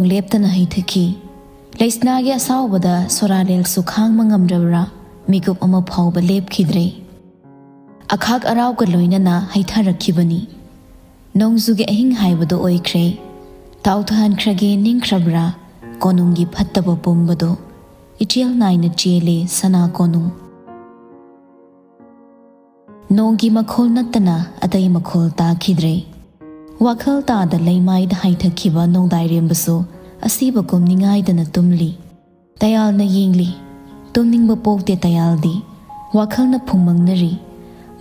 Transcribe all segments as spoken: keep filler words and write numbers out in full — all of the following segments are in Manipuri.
ꯂꯦꯞꯇꯅ ꯍꯩꯊꯈꯤ꯫ ꯂꯩꯁꯅꯥꯒꯤ ꯑꯁꯥꯎꯕꯗ ꯁꯣꯔꯥꯔꯦꯜꯁꯨ ꯈꯥꯡꯕ ꯉꯝꯗ꯭ꯔꯕ꯭ꯔꯥ, ꯃꯤꯀꯨꯞ ꯑꯃ ꯐꯥꯎꯕ ꯂꯦꯞꯈꯤꯗ꯭ꯔꯦ꯫ ꯑꯈꯥꯛ ꯑꯔꯥꯎꯒ ꯂꯣꯏꯅꯅ ꯍꯩꯊꯔꯛꯈꯤꯕꯅꯤ꯫ ꯅꯣꯡꯖꯨꯒꯤ ꯑꯍꯤꯡ ꯍꯥꯏꯕꯗꯨ ꯑꯣꯏꯈ꯭ꯔꯦ꯫ ꯇꯥꯎꯊꯍꯟꯈ꯭ꯔꯒꯦ ꯅꯤꯡꯈ꯭ꯔꯕ꯭ꯔꯥ? ꯀꯣꯅꯨꯡꯒꯤ ꯐꯠꯇꯕ ꯄꯨꯝꯕꯗꯣ꯫ ꯏꯆꯦꯜ ꯅꯥꯏꯅ ꯆꯦꯜꯂꯦ ꯁꯅꯥ ꯀꯣꯅꯨꯡ꯫ ꯅꯣꯡꯒꯤ ꯃꯈꯣꯜ ꯅꯠꯇꯅ ꯑꯇꯩ ꯃꯈꯣꯜ ꯇꯥꯈꯤꯗ꯭ꯔꯦ꯫ ꯋꯥꯈꯜ ꯇꯥꯗ ꯂꯩꯃꯥꯏꯗ ꯍꯥꯏꯊꯈꯤꯕ ꯅꯣꯡꯗꯥꯏꯔꯦꯝꯕꯁꯨ ꯑꯁꯤꯕ ꯀꯨꯝꯅꯤꯡꯉꯥꯏꯗꯅ ꯇꯨꯝꯂꯤ꯫ ꯇꯌꯥꯜꯅ ꯌꯦꯡꯂꯤ꯫ ꯇꯨꯝꯅꯤꯡꯕ ꯄꯣꯛꯇꯦ ꯇꯌꯥꯜꯗꯤ꯫ ꯋꯥꯈꯜꯅ ꯐꯨꯝꯃꯪꯅꯔꯤ꯫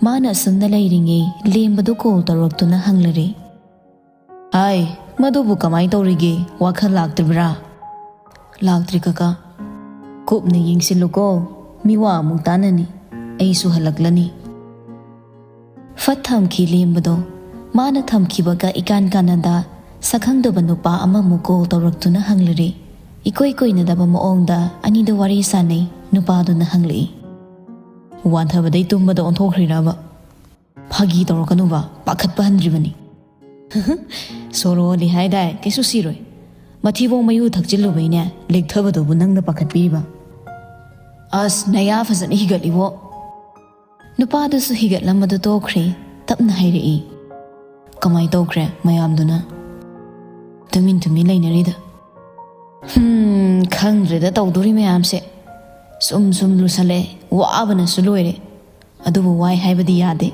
ꯃꯥꯅ ꯑꯁꯨꯝꯅ ꯂꯩꯔꯤꯉꯩ ꯂꯦꯝꯕꯗꯨ ꯀꯣꯜ ꯇꯧꯔꯛꯇꯨꯅ ꯍꯪꯂꯔꯦ꯫ "ꯍꯥꯏ, ꯃꯗꯨꯕꯨ ꯀꯃꯥꯏ ꯇꯧꯔꯤꯒꯦ? ꯋꯥꯈꯜ ꯂꯥꯛꯇ꯭ꯔꯤꯕ꯭ꯔꯥ?" "ꯂꯥꯛꯇ꯭ꯔꯤ ꯀꯀꯥ꯫ ꯀꯨꯞꯅ ꯌꯦꯡꯁꯤꯜꯂꯨꯀꯣ, ꯃꯤꯋꯥ ꯑꯃꯨꯛ ꯇꯥꯅꯅꯤ꯫ ꯑꯩꯁꯨ ꯍꯜꯂꯛꯂꯅꯤ꯫" ꯐꯠ ꯊꯝꯈꯤ ꯂꯦꯝꯕꯗꯣ꯫ ꯃꯥꯅ ꯊꯝꯈꯤꯕꯒ ꯏꯀꯥꯟ ꯀꯥꯟꯅꯗ ꯁꯛꯈꯪꯗꯕ ꯅꯨꯄꯥ ꯑꯃꯃꯨꯛ ꯀꯣꯜ ꯇꯧꯔꯛꯇꯨꯅ ꯍꯪꯂꯔꯦ꯫ ꯏꯀꯣꯏ ꯀꯣꯏꯅꯗꯕ ꯃꯑꯣꯡꯗ ꯑꯅꯤꯗ ꯋꯥꯔꯤ ꯁꯥꯟꯅꯩ꯫ ꯅꯨꯄꯥꯗꯨꯅ ꯍꯪꯂꯛꯏ꯫ "ꯋꯥꯟꯊꯕꯗꯩ ꯇꯨꯝꯕꯗ ꯑꯣꯟꯊꯣꯛꯈ꯭ꯔꯤꯔꯕ?" "ꯐꯥꯒꯤ ꯇꯧꯔꯛꯀꯅꯨꯕ, ꯄꯥꯈꯠꯄ ꯍꯟꯗ꯭ꯔꯤꯕꯅꯤ꯫" "ꯁꯣꯔꯣ ꯍꯣꯜꯂꯤ ꯍꯥꯏꯗꯥꯏ, ꯀꯩꯁꯨ ꯁꯤꯔꯣꯏ꯫ ꯃꯊꯤꯕꯣꯡ ꯃꯌꯨ ꯊꯛꯆꯤꯜꯂꯨꯕꯩꯅꯦ ꯂꯦꯛꯊꯕꯗꯨꯕꯨ ꯅꯪꯅ ꯄꯥꯈꯠꯄꯤꯔꯤꯕ?" "ꯑꯁ, ꯅꯌꯥ ꯐꯖꯅ ꯍꯤꯒꯠꯂꯤꯕꯣ꯫" ꯅꯨꯄꯥꯗꯨꯁꯨ ꯍꯤꯒꯠꯂꯝꯕꯗꯨ ꯇꯣꯛꯈ꯭ꯔꯦ꯫ ꯇꯞꯅ ꯍꯥꯏꯔꯛꯏ꯫ "ꯀꯃꯥꯏ ꯇꯧꯈ꯭ꯔꯦ ꯃꯌꯥꯝꯗꯨꯅ?" "ꯇꯨꯃꯤꯟ ꯇꯨꯃꯤꯟ ꯂꯩꯅꯔꯤꯗ꯫" "ꯍꯝ, ꯈꯪꯗ꯭ꯔꯦꯗ ꯇꯧꯗꯣꯔꯤ ꯃꯌꯥꯝꯁꯦ꯫ ꯁꯨꯝ ꯁꯨꯝ ꯂꯨꯁꯜꯂꯦ, ꯋꯥꯕꯅꯁꯨ ꯂꯣꯏꯔꯦ꯫ ꯑꯗꯨꯕꯨ ꯋꯥꯏ ꯍꯥꯏꯕꯗꯤ ꯌꯥꯗꯦ꯫"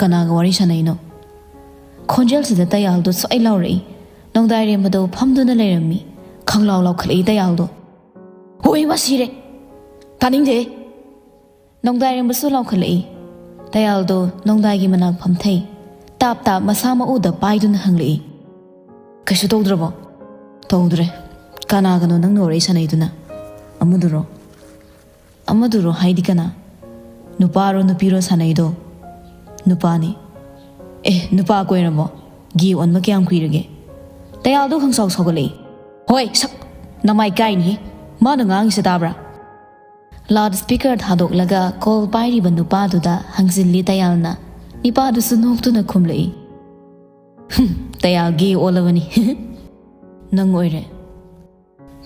"ꯀꯅꯥꯒ ꯋꯥꯔꯤ ꯁꯥꯟꯅꯩꯅꯣ?" ꯈꯣꯟꯖꯦꯜꯁꯤꯗ ꯇꯌꯥꯜꯗꯣ ꯁ꯭ꯋꯥꯏ ꯂꯥꯎꯔꯛꯏ꯫ ꯅꯣꯡꯗꯥꯏꯔꯦꯝꯕꯗꯣ ꯐꯝꯗꯨꯅ ꯂꯩꯔꯝꯃꯤ꯫ ꯈꯪꯂꯥꯎ ꯂꯥꯎꯈꯠꯂꯛꯏ ꯇꯌꯥꯜꯗꯣ꯫ "ꯍꯣꯏ, ꯃꯥ ꯁꯤꯔꯦ꯫ ꯇꯥꯅꯤꯡꯗꯦ꯫" ꯅꯣꯡꯗꯥꯏꯔꯦꯝꯕꯁꯨ ꯂꯥꯎꯈꯠꯂꯛꯏ꯫ ꯇꯌꯥꯜꯗꯣ ꯅꯣꯡꯗꯥꯏꯒꯤ ꯃꯅꯥꯛ ꯐꯝꯊꯩ꯫ ꯇꯥꯞ ꯇꯥꯞ ꯃꯁꯥ ꯃꯎꯗ ꯄꯥꯏꯗꯨꯅ ꯍꯪꯂꯛꯏ꯫ "ꯀꯩꯁꯨ ꯇꯧꯗ꯭ꯔꯕꯣ?" "ꯇꯧꯗ꯭ꯔꯦ꯫" "ꯀꯅꯥꯒꯅꯣ ꯅꯪꯅ ꯋꯥꯔꯤ ꯁꯥꯟꯅꯩꯗꯨꯅ?" "ꯑꯃꯗꯨꯔꯣ?" "ꯑꯃꯗꯨꯔꯣ ꯍꯥꯏꯗꯤ ꯀꯅꯥ? ꯅꯨꯄꯥꯔꯣ ꯅꯨꯄꯤꯔꯣ ꯁꯥꯟꯅꯩꯗꯣ?" "ꯅꯨꯄꯥꯅꯤ꯫" "ꯑꯦ, ꯅꯨꯄꯥ ꯀꯣꯏꯔꯕꯣ? ꯒꯦ ꯑꯣꯟꯕ ꯀꯌꯥꯝ ꯀꯨꯏꯔꯒꯦ?" ꯇꯌꯥꯜꯗꯣ ꯈꯪꯁꯥꯎ ꯁꯥꯎꯒꯠꯂꯛꯏ꯫ "ꯍꯣꯏ, ꯁꯛ! ꯅꯃꯥꯏ ꯀꯥꯏꯅꯤ꯫ ꯃꯥꯅ ꯉꯥꯡꯉꯤꯁꯦ ꯇꯥꯕ꯭ꯔꯥ?" ꯂꯥꯎꯗ ꯁ꯭ꯄꯤꯀꯔ ꯊꯥꯗꯣꯛꯂꯒ ꯀꯣꯜ ꯄꯥꯏꯔꯤꯕ ꯅꯨꯄꯥꯗꯨꯗ ꯍꯪꯖꯤꯜꯂꯤ ꯇꯌꯥꯜꯅ꯫ ꯅꯨꯄꯥꯗꯨꯁꯨ ꯅꯣꯛꯇꯨꯅ ꯈꯨꯝꯂꯛꯏ꯫ "ꯍꯨꯝ, ꯇꯌꯥꯜ ꯒꯦ ꯑꯣꯜꯂꯕꯅꯤ꯫" "ꯅꯪ ꯑꯣꯏꯔꯦ?"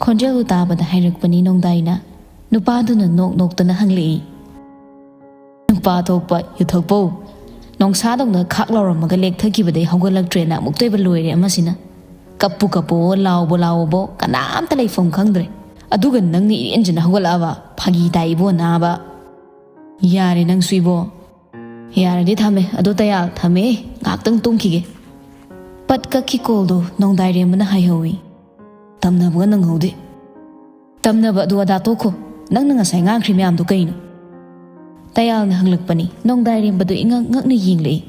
ꯈꯣꯟꯖꯦꯜꯗꯨ ꯇꯥꯕꯗ ꯍꯥꯏꯔꯛꯄꯅꯤ ꯅꯣꯡꯗꯥꯏꯅ꯫ ꯅꯨꯄꯥꯗꯨꯅ ꯅꯣꯛ ꯅꯣꯛꯇꯨꯅ ꯍꯪꯂꯛꯏ, "ꯅꯨꯄꯥ ꯊꯣꯛꯄ ꯌꯨꯊꯛꯄꯧ, ꯅꯣꯡꯁꯥꯗꯧꯅ ꯈꯥꯛ ꯂꯥꯎꯔꯝꯃꯒ ꯂꯦꯛꯊꯈꯤꯕꯗꯩ ꯍꯧꯒꯠꯂꯛꯇ꯭ꯔꯦꯅ ꯑꯃꯨꯛꯇꯣꯏꯕ ꯂꯣꯏꯔꯦ ꯑꯃꯁꯤꯅ꯫ ꯀꯞꯄꯨ ꯀꯞꯄꯨ, ꯂꯥꯎꯕ ꯂꯥꯎꯕꯕꯣ, ꯀꯅꯥꯝꯇ ꯂꯩꯐꯝ ꯈꯪꯗ꯭ꯔꯦ꯫ ꯑꯗꯨꯒ ꯅꯪꯅ ꯏꯔꯦꯟꯖꯅ ꯍꯧꯒꯠꯂꯛꯑꯕ? ꯐꯥꯒꯤ ꯇꯥꯏ ꯏꯕꯣ ꯅꯥꯕ꯫ ꯌꯥꯔꯦ ꯅꯪꯁꯨ ꯏꯕꯣ꯫ ꯌꯥꯔꯗꯤ ꯊꯝꯃꯦ꯫ ꯑꯗꯣ ꯇꯌꯥꯜ, ꯊꯝꯃꯦ, ꯉꯥꯏꯍꯥꯛꯇꯪ ꯇꯨꯝꯈꯤꯒꯦ꯫" ꯄꯠ ꯀꯛꯈꯤ ꯀꯣꯜꯗꯣ ꯅꯣꯡꯗꯥꯏꯔꯦꯝꯕꯅ ꯍꯥꯏꯍꯧꯏ, "ꯇꯝꯅꯕꯒ ꯅꯪꯍꯧꯗꯦ꯫" "ꯇꯝꯅꯕ ꯑꯗꯨ ꯑꯗꯥ ꯇꯣꯛꯈꯣ꯫ ꯅꯪꯅ ꯉꯁꯥꯏ ꯉꯥꯡꯈ꯭ꯔꯤ ꯃꯌꯥꯝꯗꯣ ꯀꯩꯅꯣ?" ꯇꯌꯥꯜꯅ ꯍꯪꯂꯛꯄꯅꯤ꯫ ꯅꯣꯡꯗꯥꯏꯔꯦꯝꯕꯗꯨ ꯏꯉꯛ ꯉꯛꯅ ꯌꯦꯡꯂꯛꯏ꯫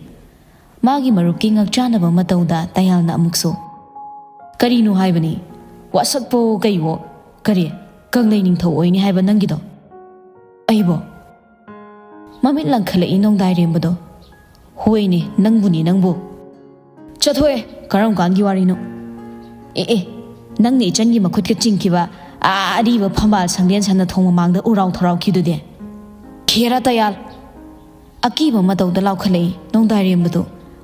ꯃꯥꯒꯤ ꯃꯔꯨꯞꯀꯤ ꯉꯛꯆꯥꯟꯅꯕ ꯃꯇꯧꯗ ꯇꯌꯥꯜꯅ ꯑꯃꯨꯛꯁꯨ, "ꯀꯔꯤꯅꯣ ꯍꯥꯏꯕꯅꯤ? ꯋꯥꯁꯛꯄꯣ ꯀꯩꯋꯣ? ꯀꯔꯤ, ꯀꯪꯂꯩ ꯅꯤꯡꯊꯧ ꯑꯣꯏꯅꯤ ꯍꯥꯏꯕ ꯅꯪꯒꯤꯗꯣ?" "ꯑꯩꯕꯣ?" ꯃꯃꯤꯠ ꯂꯪꯈꯠꯂꯛꯏ ꯅꯣꯡꯗꯥꯏꯔꯦꯝꯕꯗꯣ꯫ "ꯍꯣꯏꯅꯦ, ꯅꯪꯕꯨꯅꯤ, ꯅꯪꯕꯨ꯫" "ꯆꯠꯊꯣꯛꯑꯦ, ꯀꯔꯝ ꯀꯥꯟꯒꯤ ꯋꯥꯔꯤꯅꯣ?" "ꯑꯦ ꯑꯦ, ꯅꯪꯅ ꯏꯆꯟꯒꯤ ꯃꯈꯨꯠꯀ ꯆꯤꯡꯈꯤꯕ, ꯑꯥ, ꯑꯔꯤꯕ ꯐꯝꯕꯥꯜ ꯁꯪꯂꯦꯟ ꯁꯅꯥꯊꯣꯡ ꯃꯃꯥꯡꯗ ꯎꯔꯥꯎ ꯊꯔꯥꯎꯈꯤꯗꯨꯗꯤ?" "ꯈꯦꯔꯥ ꯇꯌꯥꯜ!" ꯑꯀꯤꯕ ꯃꯇꯧꯗ ꯂꯥꯎꯈꯠꯂꯛꯏ ꯅꯣꯡꯗꯥꯏꯔꯦꯝꯕꯗꯨ꯫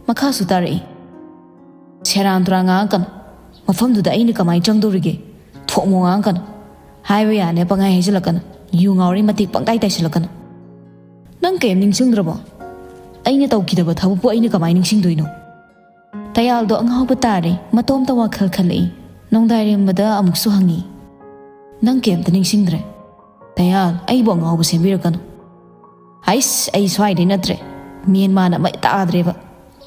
ꯃꯈꯥꯁꯨ ꯇꯥꯔꯛꯏ, "ꯁꯦꯔꯥꯟ ꯇꯨꯔꯥꯟ ꯉꯥꯡꯉꯛꯀꯅꯨ꯫ ꯃꯐꯝꯗꯨꯗ ꯑꯩꯅ ꯀꯃꯥꯏꯅ ꯆꯪꯗꯧꯔꯤꯒꯦ? ꯊꯣꯛꯃꯣ ꯉꯥꯡꯉꯛꯀꯅꯨ꯫ ꯍꯥꯏꯕ ꯌꯥꯅꯦ ꯄꯪꯍꯥꯏ ꯍꯥꯏꯖꯤꯜꯂꯛꯀꯅꯨ꯫ ꯌꯨ ꯉꯥꯎꯔꯤ ꯃꯇꯤꯛ ꯄꯪꯇꯥꯏ ꯇꯥꯏꯁꯤꯜꯂꯛꯀꯅꯨ꯫ ꯅꯪ ꯀꯩꯝ ꯅꯤꯡꯁꯤꯡꯗ꯭ꯔꯕꯣ? ꯑꯩꯅ ꯇꯧꯈꯤꯗꯕ ꯊꯕꯛꯄꯨ ꯑꯩꯅ ꯀꯃꯥꯏꯅ ꯅꯤꯡꯁꯤꯡꯗꯣꯏꯅꯣ?" ꯇꯌꯥꯜꯗꯣ ꯑꯉꯥꯎꯕ ꯇꯥꯔꯦ꯫ ꯃꯇꯣꯝꯇ ꯋꯥꯈꯜ ꯈꯜꯂꯛꯏ꯫ ꯅꯣꯡꯗꯥꯏꯔꯦꯝꯕꯗ ꯑꯃꯨꯛꯁꯨ ꯍꯪꯉꯤ, "ꯅꯪ ꯀꯩꯝꯇ ꯅꯤꯡꯁꯤꯡꯗ꯭ꯔꯦ?" "ꯇꯌꯥꯜ, ꯑꯩꯕꯨ ꯑꯉꯥꯎꯕ ꯁꯦꯝꯕꯤꯔꯛꯀꯅꯨ꯫ ꯍꯩꯁ, ꯑꯩ ꯁ꯭ꯋꯥꯏꯗꯩ ꯅꯠꯇ꯭ꯔꯦ꯫ ꯃꯦꯟꯃꯥꯟ ꯑꯃ ꯇꯥꯗ꯭ꯔꯦꯕ꯫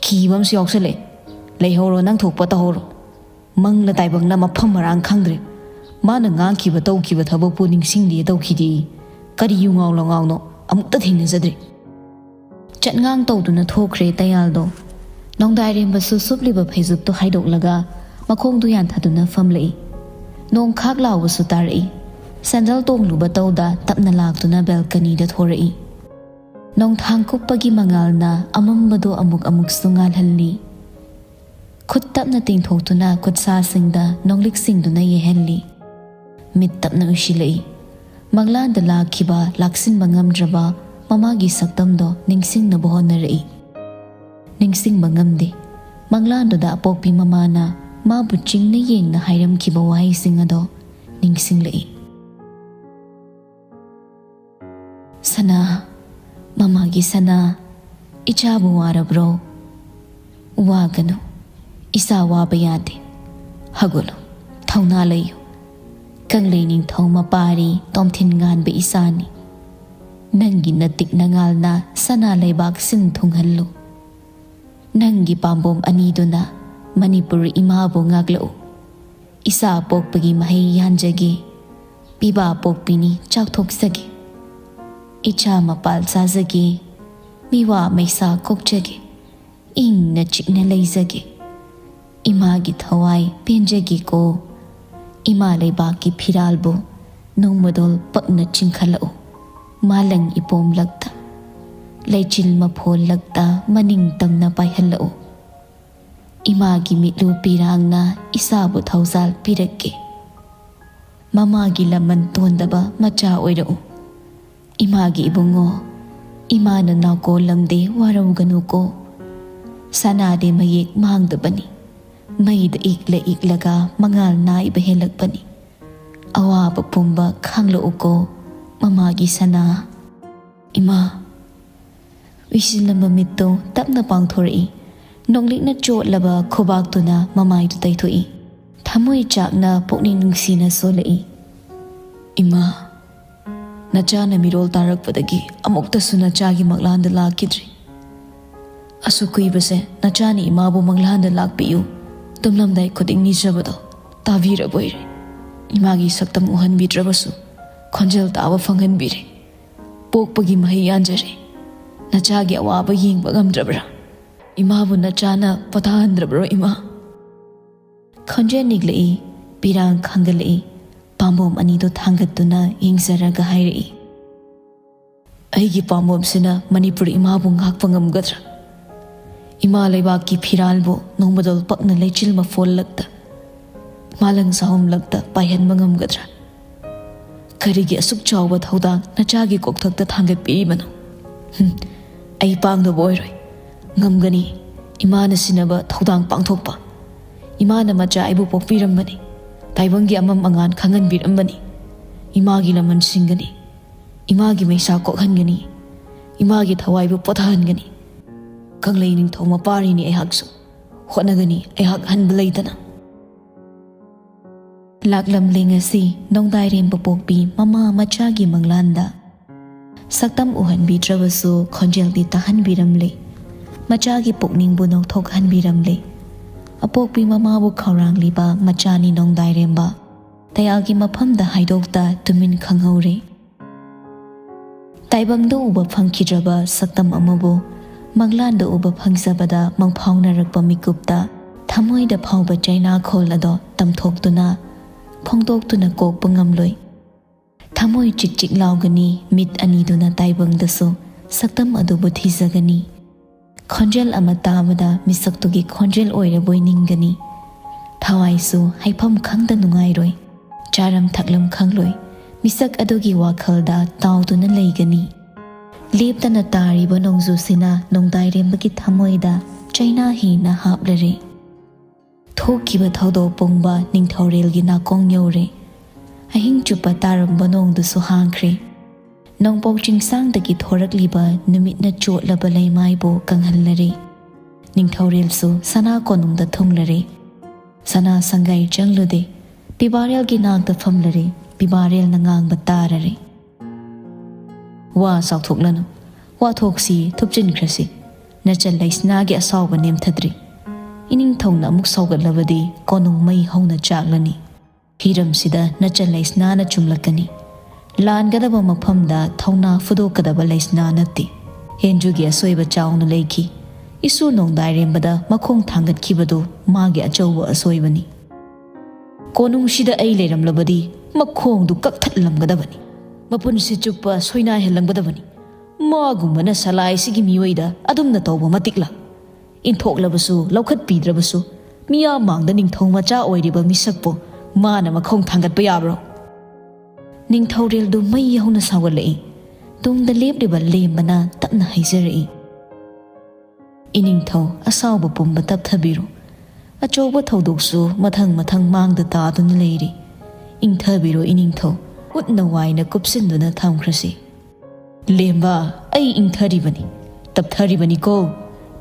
ꯀꯤꯕ ꯑꯃꯁꯨ ꯌꯥꯎꯁꯜꯂꯛꯑꯦ꯫ ꯂꯩꯍꯧꯔꯣ, ꯅꯪ ꯊꯣꯛꯄ ꯇꯧꯍꯧꯔꯣ꯫ ꯃꯪꯂ ꯇꯥꯏꯕꯪꯂ ꯃꯐꯝ ꯃꯔꯥꯡ ꯈꯪꯗ꯭ꯔꯦ꯫ ꯃꯥꯅ ꯉꯥꯡꯈꯤꯕ ꯇꯧꯈꯤꯕ ꯊꯕꯛꯄꯨ ꯅꯤꯡꯁꯤꯡꯗꯦ ꯇꯧꯈꯤꯗꯦ꯫ ꯀꯔꯤ ꯌꯨ ꯉꯥꯎ ꯂꯉꯥꯎꯅꯣ? ꯑꯃꯨꯛꯇ ꯊꯦꯡꯅꯖꯗ꯭ꯔꯤ꯫" ꯆꯠꯉꯥꯡ ꯇꯧꯗꯨꯅ ꯊꯣꯛꯈ꯭ꯔꯦ ꯇꯌꯥꯜꯗꯣ꯫ ꯅꯣꯡꯗꯥꯏꯔꯦꯝꯕꯁꯨ ꯁꯨꯞꯂꯤꯕ ꯐꯩꯖꯨꯞꯇꯨ ꯍꯥꯏꯗꯣꯛꯂꯒ ꯃꯈꯣꯡꯗꯨ ꯌꯥꯟꯊꯗꯨꯅ ꯐꯝꯂꯛꯏ꯫ ꯅꯣꯡ ꯈꯥꯛ ꯂꯥꯎꯕꯁꯨ ꯇꯥꯔꯛꯏ꯫ ꯁꯦꯟꯗꯜ ꯇꯣꯡꯂꯨꯕ ꯇꯧꯗ ꯇꯞꯅ ꯂꯥꯛꯇꯨꯅ ꯕꯦꯜꯀꯅꯤꯗ ꯊꯣꯔꯛꯏ꯫ ꯅꯣꯡꯊꯥꯡ ꯀꯨꯞꯄꯒꯤ ꯃꯉꯥꯜꯅ ꯑꯃꯝꯕꯗꯨ ꯑꯃꯨꯛ ꯑꯃꯨꯛꯁꯨ ꯉꯥꯜꯍꯜꯂꯤ꯫ ꯈꯨꯠ ꯇꯞꯅ ꯇꯤꯡꯊꯣꯛꯇꯨꯅ ꯈꯨꯠꯁꯥꯁꯤꯡꯗ ꯅꯣꯡꯂꯤꯛ ꯁꯤꯡꯗꯨꯅ ꯌꯩꯍꯜꯂꯤ꯫ ꯃꯤꯠ ꯇꯞꯅ ꯎꯏꯁꯤꯜꯂꯛꯏ꯫ ꯃꯪꯂꯥꯟꯗ ꯂꯥꯛꯈꯤꯕ ꯂꯥꯛꯁꯤꯟꯕ ꯉꯝꯗ꯭ꯔꯕ ꯃꯃꯥꯒꯤ ꯁꯛꯇꯝꯗꯣ ꯅꯤꯡꯁꯤꯡꯅꯕ ꯍꯣꯠꯅꯔꯛꯏ꯫ ꯅꯤꯡꯁꯤꯡꯕ ꯉꯝꯗꯦ꯫ ꯃꯪꯂꯥꯟꯗꯨꯗ ꯑꯄꯣꯛꯄꯤ ꯃꯃꯥꯅ ꯃꯥꯕꯨ ꯆꯤꯡꯅ ꯌꯦꯡꯅ ꯍꯥꯏꯔꯝꯈꯤꯕ ꯋꯥꯍꯩꯁꯤꯡ ꯑꯗꯣ ꯅꯤꯡꯁꯤꯡꯂꯛꯏ꯫ "ꯁꯅꯥ, ꯃꯃꯥꯒꯤ ꯁꯅꯥ, ꯏꯆꯥꯕꯨ ꯋꯥꯔꯕ꯭ꯔꯣ? ꯋꯥꯒꯅꯨ, ꯏꯆꯥ ꯋꯥꯕ ꯌꯥꯗꯦ꯫ ꯍꯧꯒꯠꯂꯨ, ꯊꯧꯅꯥ ꯂꯩꯌꯨ꯫ ꯀꯪꯂꯩ ꯅꯤꯡꯊꯧ ꯃꯄꯥꯔꯤ ꯇꯣꯝꯊꯤꯟ ꯉꯥꯟꯕ ꯏꯆꯥꯅꯤ꯫ ꯅꯪꯒꯤ ꯅꯇꯤꯛ ꯅꯉꯥꯜꯅ ꯁꯅꯥ ꯂꯩꯕꯥꯛ ꯁꯤꯟ ꯊꯨꯡꯍꯜꯂꯨ꯫ ꯅꯪꯒꯤ ꯄꯥꯝꯕꯣꯝ ꯑꯅꯤꯗꯨꯅ ꯃꯅꯤꯄꯨꯔ ꯏꯃꯥꯕꯨ ꯉꯥꯛꯂꯛꯎ꯫ ꯏꯆꯥ ꯄꯣꯛꯄꯒꯤ ꯃꯍꯩ ꯌꯥꯟꯖꯒꯦ, ꯄꯤꯕꯥ ꯄꯣꯛꯄꯤꯅꯤ ꯆꯥꯎꯊꯣꯛꯆꯒꯦ꯫ ꯏꯆꯥ ꯃꯄꯥꯜ ꯆꯥꯖꯒꯦ, ꯃꯤꯋꯥ ꯃꯩꯁꯥ ꯀꯣꯛꯆꯒꯦ, ꯏꯪꯅ ꯆꯤꯛꯅ ꯂꯩꯖꯒꯦ꯫ ꯏꯃꯥꯒꯤ ꯊꯋꯥꯏ ꯄꯦꯟꯖꯒꯦꯀꯣ꯫ ꯏꯃꯥ ꯂꯩꯕꯥꯛꯀꯤ ꯐꯤꯔꯥꯜꯕꯨ ꯅꯣꯡꯃꯗꯣꯜ ꯄꯛꯅ ꯆꯤꯡꯈꯠꯂꯛꯎ꯫ ꯃꯥꯂꯪ ꯏꯄꯣꯝꯂꯛꯇ, ꯂꯩꯆꯤꯜ ꯃꯐꯣꯜꯂꯛꯇ ꯃꯅꯤꯡ ꯇꯝꯅ ꯄꯥꯏꯍꯜꯂꯛꯎ꯫ ꯏꯃꯥꯒꯤ ꯃꯤꯠꯂꯨ ꯄꯤꯔꯥꯡꯅ ꯏꯆꯥꯕꯨ ꯊꯧꯖꯥꯜ ꯄꯤꯔꯛꯀꯦ꯫ ꯃꯃꯥꯒꯤ ꯂꯃꯟ ꯇꯣꯟꯗꯕ ꯃꯆꯥ ꯑꯣꯏꯔꯛꯎ꯫ ꯏꯃꯥꯒꯤ ꯏꯕꯨꯡꯉꯣ, ꯏꯃꯥꯅ ꯅꯥꯎꯀꯣ ꯂꯝꯗꯦ ꯋꯥꯔꯧꯒꯅꯨꯀꯣ꯫ ꯁꯅꯥꯗꯤ ꯃꯌꯦꯛ ꯃꯥꯡꯗꯕꯅꯤ꯫ ꯃꯩꯗ ꯏꯛꯂ ꯏꯛꯂꯒ ꯃꯉꯥꯜ ꯅꯥꯏꯕ ꯍꯦꯜꯂꯛꯄꯅꯤ꯫ ꯑꯋꯥꯕ ꯄꯨꯝꯕ ꯈꯥꯡꯂꯛꯎꯀꯣ, ꯃꯃꯥꯒꯤ ꯁꯅꯥ꯫" ꯏꯃꯥ꯫ ꯎꯏꯁꯤꯜꯂꯝꯕ ꯃꯤꯠꯇꯨ ꯇꯞꯅ ꯄꯥꯡꯊꯣꯔꯛꯏ꯫ ꯅꯣꯡꯂꯤꯛꯅ ꯆꯣꯠꯂꯕ ꯈꯨꯕꯥꯛꯇꯨꯅ ꯃꯃꯥꯏꯗꯨ ꯇꯩꯊꯣꯛꯏ꯫ ꯊꯃꯣꯏ ꯆꯥꯛꯅ ꯄꯨꯛꯅꯤꯡ ꯅꯨꯡꯁꯤꯅ ꯁꯣꯜꯂꯛꯏ꯫ "ꯏꯃꯥ, ꯅꯆꯥꯅ ꯃꯤꯔꯣꯜ ꯇꯥꯔꯛꯄꯗꯒꯤ ꯑꯃꯨꯛꯇꯁꯨ ꯅꯆꯥꯒꯤ ꯃꯪꯂꯥꯟꯗ ꯂꯥꯛꯈꯤꯗ꯭ꯔꯤ꯫ ꯑꯁꯨꯛ ꯀꯨꯏꯕꯁꯦ ꯅꯆꯥꯅ ꯏꯃꯥꯕꯨ ꯃꯪꯂꯥꯟꯗ ꯂꯥꯛꯄꯤꯌꯨ, ꯇꯨꯝꯂꯝꯗꯥꯏ ꯈꯨꯗꯤꯡ ꯅꯤꯖꯕꯗꯣ ꯇꯥꯕꯤꯔꯕꯣꯏꯔꯦ꯫ ꯏꯃꯥꯒꯤ ꯁꯛꯇꯝ ꯎꯍꯟꯕꯤꯗ꯭ꯔꯕꯁꯨ, ꯈꯣꯟꯖꯦꯜ ꯇꯥꯕ ꯐꯪꯍꯟꯕꯤꯔꯦ꯫ ꯄꯣꯛꯄꯒꯤ ꯃꯍꯩ ꯌꯥꯟꯖꯔꯦ꯫ ꯅꯆꯥꯒꯤ ꯑꯋꯥꯕ ꯌꯦꯡꯕ ꯉꯝꯗ꯭ꯔꯕ꯭ꯔꯥ? ꯏꯃꯥꯕꯨ ꯅꯆꯥꯅ ꯄꯣꯊꯥꯍꯟꯗ꯭ꯔꯕ꯭ꯔꯣ, ꯏꯃꯥ?" ꯈꯣꯟꯖꯦꯜ ꯅꯤꯛꯂꯛꯏ, ꯄꯤꯔꯥꯡ ꯈꯥꯡꯒꯠꯂꯛꯏ, ꯄꯥꯝꯕꯣꯝ ꯑꯅꯤꯗꯨ ꯊꯥꯡꯒꯠꯇꯨꯅ ꯌꯦꯡꯖꯔꯒ ꯍꯥꯏꯔꯛꯏ꯫ "ꯑꯩꯒꯤ ꯄꯥꯝꯕꯣꯝꯁꯤꯅ ꯃꯅꯤꯄꯨꯔ ꯏꯃꯥꯕꯨ ꯉꯥꯛꯄ ꯉꯝꯒꯗ꯭ꯔꯥ? ꯏꯃꯥ ꯂꯩꯕꯥꯛꯀꯤ ꯐꯤꯔꯥꯜꯕꯨ ꯅꯣꯡꯃꯗꯣꯜ ꯄꯛꯅ ꯂꯩꯆꯤꯜ ꯃꯐꯣꯜꯂꯛꯇ, ꯃꯥꯂꯪ ꯁꯥꯍꯨꯝꯂꯛꯇ ꯄꯥꯏꯍꯟꯕ ꯉꯝꯒꯗ꯭ꯔꯥ? ꯀꯔꯤꯒꯤ ꯑꯁꯨꯛ ꯆꯥꯎꯕ ꯊꯧꯗꯥꯡ ꯅꯆꯥꯒꯤ ꯀꯣꯛꯊꯛꯇ ꯊꯥꯡꯒꯠꯄꯤꯔꯤꯕꯅꯣ? ꯍꯨꯝ, ꯑꯩ ꯄꯥꯡꯗꯕ ꯑꯣꯏꯔꯣꯏ꯫ ꯉꯝꯒꯅꯤ, ꯏꯃꯥꯅ ꯁꯤꯟꯅꯕ ꯊꯧꯗꯥꯡ ꯄꯥꯡꯊꯣꯛꯄ꯫ ꯏꯃꯥꯅ ꯃꯆꯥ ꯑꯩꯕꯨ ꯄꯣꯛꯄꯤꯔꯝꯕꯅꯤ꯫ ꯇꯥꯏꯕꯪꯒꯤ ꯑꯃꯝ ꯑꯉꯥꯟ ꯈꯪꯍꯟꯕꯤꯔꯝꯕꯅꯤ꯫ ꯏꯃꯥꯒꯤ ꯂꯃꯟ ꯁꯤꯡꯒꯅꯤ꯫ ꯏꯃꯥꯒꯤ ꯃꯩꯁꯥ ꯀꯣꯛꯍꯟꯒꯅꯤ꯫ ꯏꯃꯥꯒꯤ ꯊꯋꯥꯏꯕꯨ ꯄꯣꯊꯥꯍꯟꯒꯅꯤ꯫ ꯀꯪꯂꯩ ꯅꯤꯡꯊꯧ ꯃꯄꯥꯔꯤꯅꯤ ꯑꯩꯍꯥꯛꯁꯨ꯫ ꯍꯣꯠꯅꯒꯅꯤ ꯑꯩꯍꯥꯛ ꯍꯟꯕ ꯂꯩꯇꯅ꯫ ꯂꯥꯛꯂꯝꯂꯦ ꯉꯁꯤ ꯅꯣꯡꯗꯥꯏꯔꯦꯝꯕ ꯄꯣꯛꯄꯤ ꯃꯃꯥ ꯃꯆꯥꯒꯤ ꯃꯪꯂꯥꯟꯗ꯫ ꯁꯛꯇꯝ ꯎꯍꯟꯕꯤꯗ꯭ꯔꯕꯁꯨ ꯈꯣꯟꯖꯦꯜꯗꯤ ꯇꯥꯍꯟꯕꯤꯔꯝꯂꯦ꯫ ꯃꯆꯥꯒꯤ ꯄꯨꯛꯅꯤꯡꯕꯨ ꯅꯧꯊꯣꯛꯍꯟꯕꯤꯔꯝꯂꯦ꯫ ꯑꯄꯣꯛꯄꯤ ꯃꯃꯥꯕꯨ ꯈꯧꯔꯥꯡꯂꯤꯕ ꯃꯆꯥꯅꯤ ꯅꯣꯡꯗꯥꯏꯔꯦꯝꯕ꯫ ꯇꯌꯥꯒꯤ ꯃꯐꯝꯗ ꯍꯥꯏꯗꯣꯛꯇ ꯇꯨꯃꯤꯟ ꯈꯪꯍꯧꯔꯦ꯫ ꯇꯥꯏꯕꯪꯗ ꯎꯕ ꯐꯪꯈꯤꯗ꯭ꯔꯕ ꯁꯛꯇꯝ ꯑꯃꯕꯨ ꯃꯪꯂꯥꯟꯗ ꯎꯕ ꯐꯪꯖꯕꯗ ꯃꯪꯐꯥꯎꯅꯔꯛꯄ ꯃꯤꯀꯨꯞꯇ ꯊꯃꯣꯏꯗ ꯐꯥꯎꯕ ꯆꯩꯅꯥꯈꯣꯜ ꯑꯗꯣ ꯇꯝꯊꯣꯛꯇꯨꯅ, ꯐꯣꯡꯗꯣꯛꯇꯨꯅ ꯀꯣꯛꯄ ꯉꯝꯂꯣꯏ꯫ ꯊꯃꯣꯏ ꯆꯤꯛ ꯆꯤꯛ ꯂꯥꯎꯒꯅꯤ, ꯃꯤꯠ ꯑꯅꯤꯗꯨꯅ ꯇꯥꯏꯕꯪꯗꯁꯨ ꯁꯛꯇꯝ ꯑꯗꯨꯕꯨ ꯊꯤꯖꯒꯅꯤ꯫ ꯈꯣꯟꯖꯦꯜ ꯑꯃ ꯇꯥꯕꯗ ꯃꯤꯁꯛꯇꯨꯒꯤ ꯈꯣꯟꯖꯦꯜ ꯑꯣꯏꯔꯕꯣꯏ ꯅꯤꯡꯒꯅꯤ꯫ ꯊꯋꯥꯏꯁꯨ ꯍꯥꯏꯐꯝ ꯈꯪꯗ ꯅꯨꯡꯉꯥꯏꯔꯣꯏ꯫ ꯆꯥꯔꯝ ꯊꯛꯂꯝ ꯈꯪꯂꯣꯏ꯫ ꯃꯤꯁꯛ ꯑꯗꯨꯒꯤ ꯋꯥꯈꯜꯗ ꯇꯥꯎꯗꯨꯅ ꯂꯩꯒꯅꯤ꯫ ꯂꯦꯞꯇꯅ ꯇꯥꯔꯤꯕ ꯅꯣꯡꯖꯨꯁꯤꯅ ꯅꯣꯡꯗꯥꯏꯔꯦꯝꯕꯒꯤ ꯊꯃꯣꯏꯗ ꯆꯩꯅꯥ ꯍꯦꯟꯅ ꯍꯥꯞꯂꯔꯦ꯫ ꯊꯣꯛꯈꯤꯕ ꯊꯧꯗꯣꯛ ꯄꯨꯝꯕ ꯅꯤꯡꯊꯧꯔꯦꯜꯒꯤ ꯅꯥꯀꯣꯡ ꯌꯧꯔꯦ꯫ ꯑꯍꯤꯡ ꯆꯨꯞꯄ ꯇꯥꯔꯝꯕ ꯅꯣꯡꯗꯨꯁꯨ ꯍꯥꯡꯈ꯭ꯔꯦ꯫ ꯅꯣꯡꯄꯣꯛ ꯆꯤꯡꯁꯥꯡꯗꯒꯤ ꯊꯣꯔꯛꯂꯤꯕ ꯅꯨꯃꯤꯠꯅ ꯆꯣꯠꯂꯕ ꯂꯩꯃꯥꯏꯕꯨ ꯀꯪꯍꯜꯂꯔꯦ꯫ ꯅꯤꯡꯊꯧꯔꯦꯜꯁꯨ ꯁꯅꯥ ꯀꯣꯅꯨꯡꯗ ꯊꯨꯡꯂꯔꯦ꯫ ꯁꯅꯥ ꯁꯪꯒꯥꯏ ꯆꯪꯂꯨꯗꯦ꯫ ꯄꯤꯕꯥꯔꯦꯜꯒꯤ ꯅꯥꯛꯇ ꯐꯝꯂꯔꯦ꯫ ꯄꯤꯕꯥꯔꯦꯜꯅ ꯉꯥꯡꯕ ꯇꯥꯔꯔꯦ꯫ ꯋꯥ ꯆꯥꯎꯊꯣꯛꯂꯅꯨ꯫ ꯋꯥꯊꯣꯛꯁꯤ ꯊꯨꯞꯆꯤꯟꯈ꯭ꯔꯁꯤ꯫ ꯅꯆꯜ ꯂꯩꯁꯅꯥꯒꯤ ꯑꯁꯥꯎꯕ ꯅꯦꯝꯊꯗ꯭ꯔꯤ꯫ ꯏꯅꯤꯡꯊꯧꯅ ꯑꯃꯨꯛ ꯁꯥꯎꯒꯠꯂꯕꯗꯤ ꯀꯣꯅꯨꯡ ꯃꯩ ꯍꯧꯅ ꯆꯥꯛꯂꯅꯤ꯫ ꯍꯤꯔꯝꯁꯤꯗ ꯅꯆꯜ ꯂꯩꯁꯅꯥꯅ ꯆꯨꯝꯂꯛꯀꯅꯤ꯫ ꯂꯥꯟꯒꯗꯕ ꯃꯐꯝꯗ ꯊꯧꯅꯥ ꯐꯨꯗꯣꯛꯀꯗꯕ ꯂꯩꯁꯅꯥ ꯅꯠꯇꯦ꯫ ꯍꯦꯟꯖꯨꯒꯤ ꯑꯁꯣꯏꯕ ꯆꯥꯎꯅ ꯂꯩꯈꯤ꯫ ꯏꯁꯨ ꯅꯣꯡꯗꯥꯏꯔꯦꯝꯕꯗ ꯃꯈꯣꯡ ꯊꯥꯡꯒꯠꯈꯤꯕꯗꯨ ꯃꯥꯒꯤ ꯑꯆꯧꯕ ꯑꯁꯣꯏꯕꯅꯤ꯫ ꯀꯣꯅꯨꯡꯁꯤꯗ ꯑꯩ ꯂꯩꯔꯝꯂꯕꯗꯤ ꯃꯈꯣꯡꯗꯨ ꯀꯛꯊꯠꯂꯝꯒꯗꯕꯅꯤ꯫ ꯃꯄꯨꯟꯁꯤ ꯆꯨꯞꯄ ꯁꯣꯏꯅꯥꯏꯍꯜꯂꯝꯒꯗꯕꯅꯤ꯫ ꯃꯥꯒꯨꯝꯕꯅ ꯁꯂꯥꯏꯁꯤꯒꯤ ꯃꯤꯑꯣꯏꯗ ꯑꯗꯨꯝꯅ ꯇꯧꯕ ꯃꯇꯤꯛꯂꯥ? ꯏꯟꯊꯣꯛꯂꯕꯁꯨ, ꯂꯧꯈꯠꯄꯤꯗ꯭ꯔꯕꯁꯨ, ꯃꯤꯌꯥꯝ ꯃꯥꯡꯗ ꯅꯤꯡꯊꯧ ꯃꯆꯥ ꯑꯣꯏꯔꯤꯕ ꯃꯤꯁꯛꯄꯨ ꯃꯥꯅ ꯃꯈꯣꯡ ꯊꯥꯡꯒꯠꯄ ꯌꯥꯕ꯭ꯔꯣ? ꯅꯤꯡꯊꯧꯔꯦꯜꯗꯨ ꯃꯩ ꯍꯧꯅ ꯁꯥꯎꯒꯠꯂꯛꯏ꯫ ꯇꯨꯡꯗ ꯂꯦꯞꯂꯤꯕ ꯂꯦꯝꯕꯅ ꯇꯞꯅ ꯍꯥꯏꯖꯔꯛꯏ, "ꯏꯅꯤꯡꯊꯧ, ꯑꯁꯥꯎꯕ ꯄꯨꯝꯕ ꯇꯞꯊꯕꯤꯔꯣ꯫ ꯑꯆꯧꯕ ꯊꯧꯗꯣꯛꯁꯨ ꯃꯊꯪ ꯃꯊꯪ ꯃꯥꯡꯗ ꯇꯥꯗꯨꯅ ꯂꯩꯔꯤ꯫ ꯏꯪꯊꯕꯤꯔꯣ ꯏꯅꯤꯡꯊꯧ, ꯎꯠꯅ ꯋꯥꯏꯅ ꯀꯨꯞꯁꯤꯟꯗꯨꯅ ꯊꯝꯈ꯭ꯔꯁꯤ꯫ ꯂꯦꯝꯕ, ꯑꯩ ꯏꯪꯊꯔꯤꯕꯅꯤ, ꯇꯞꯊꯔꯤꯕꯅꯤꯀꯣ꯫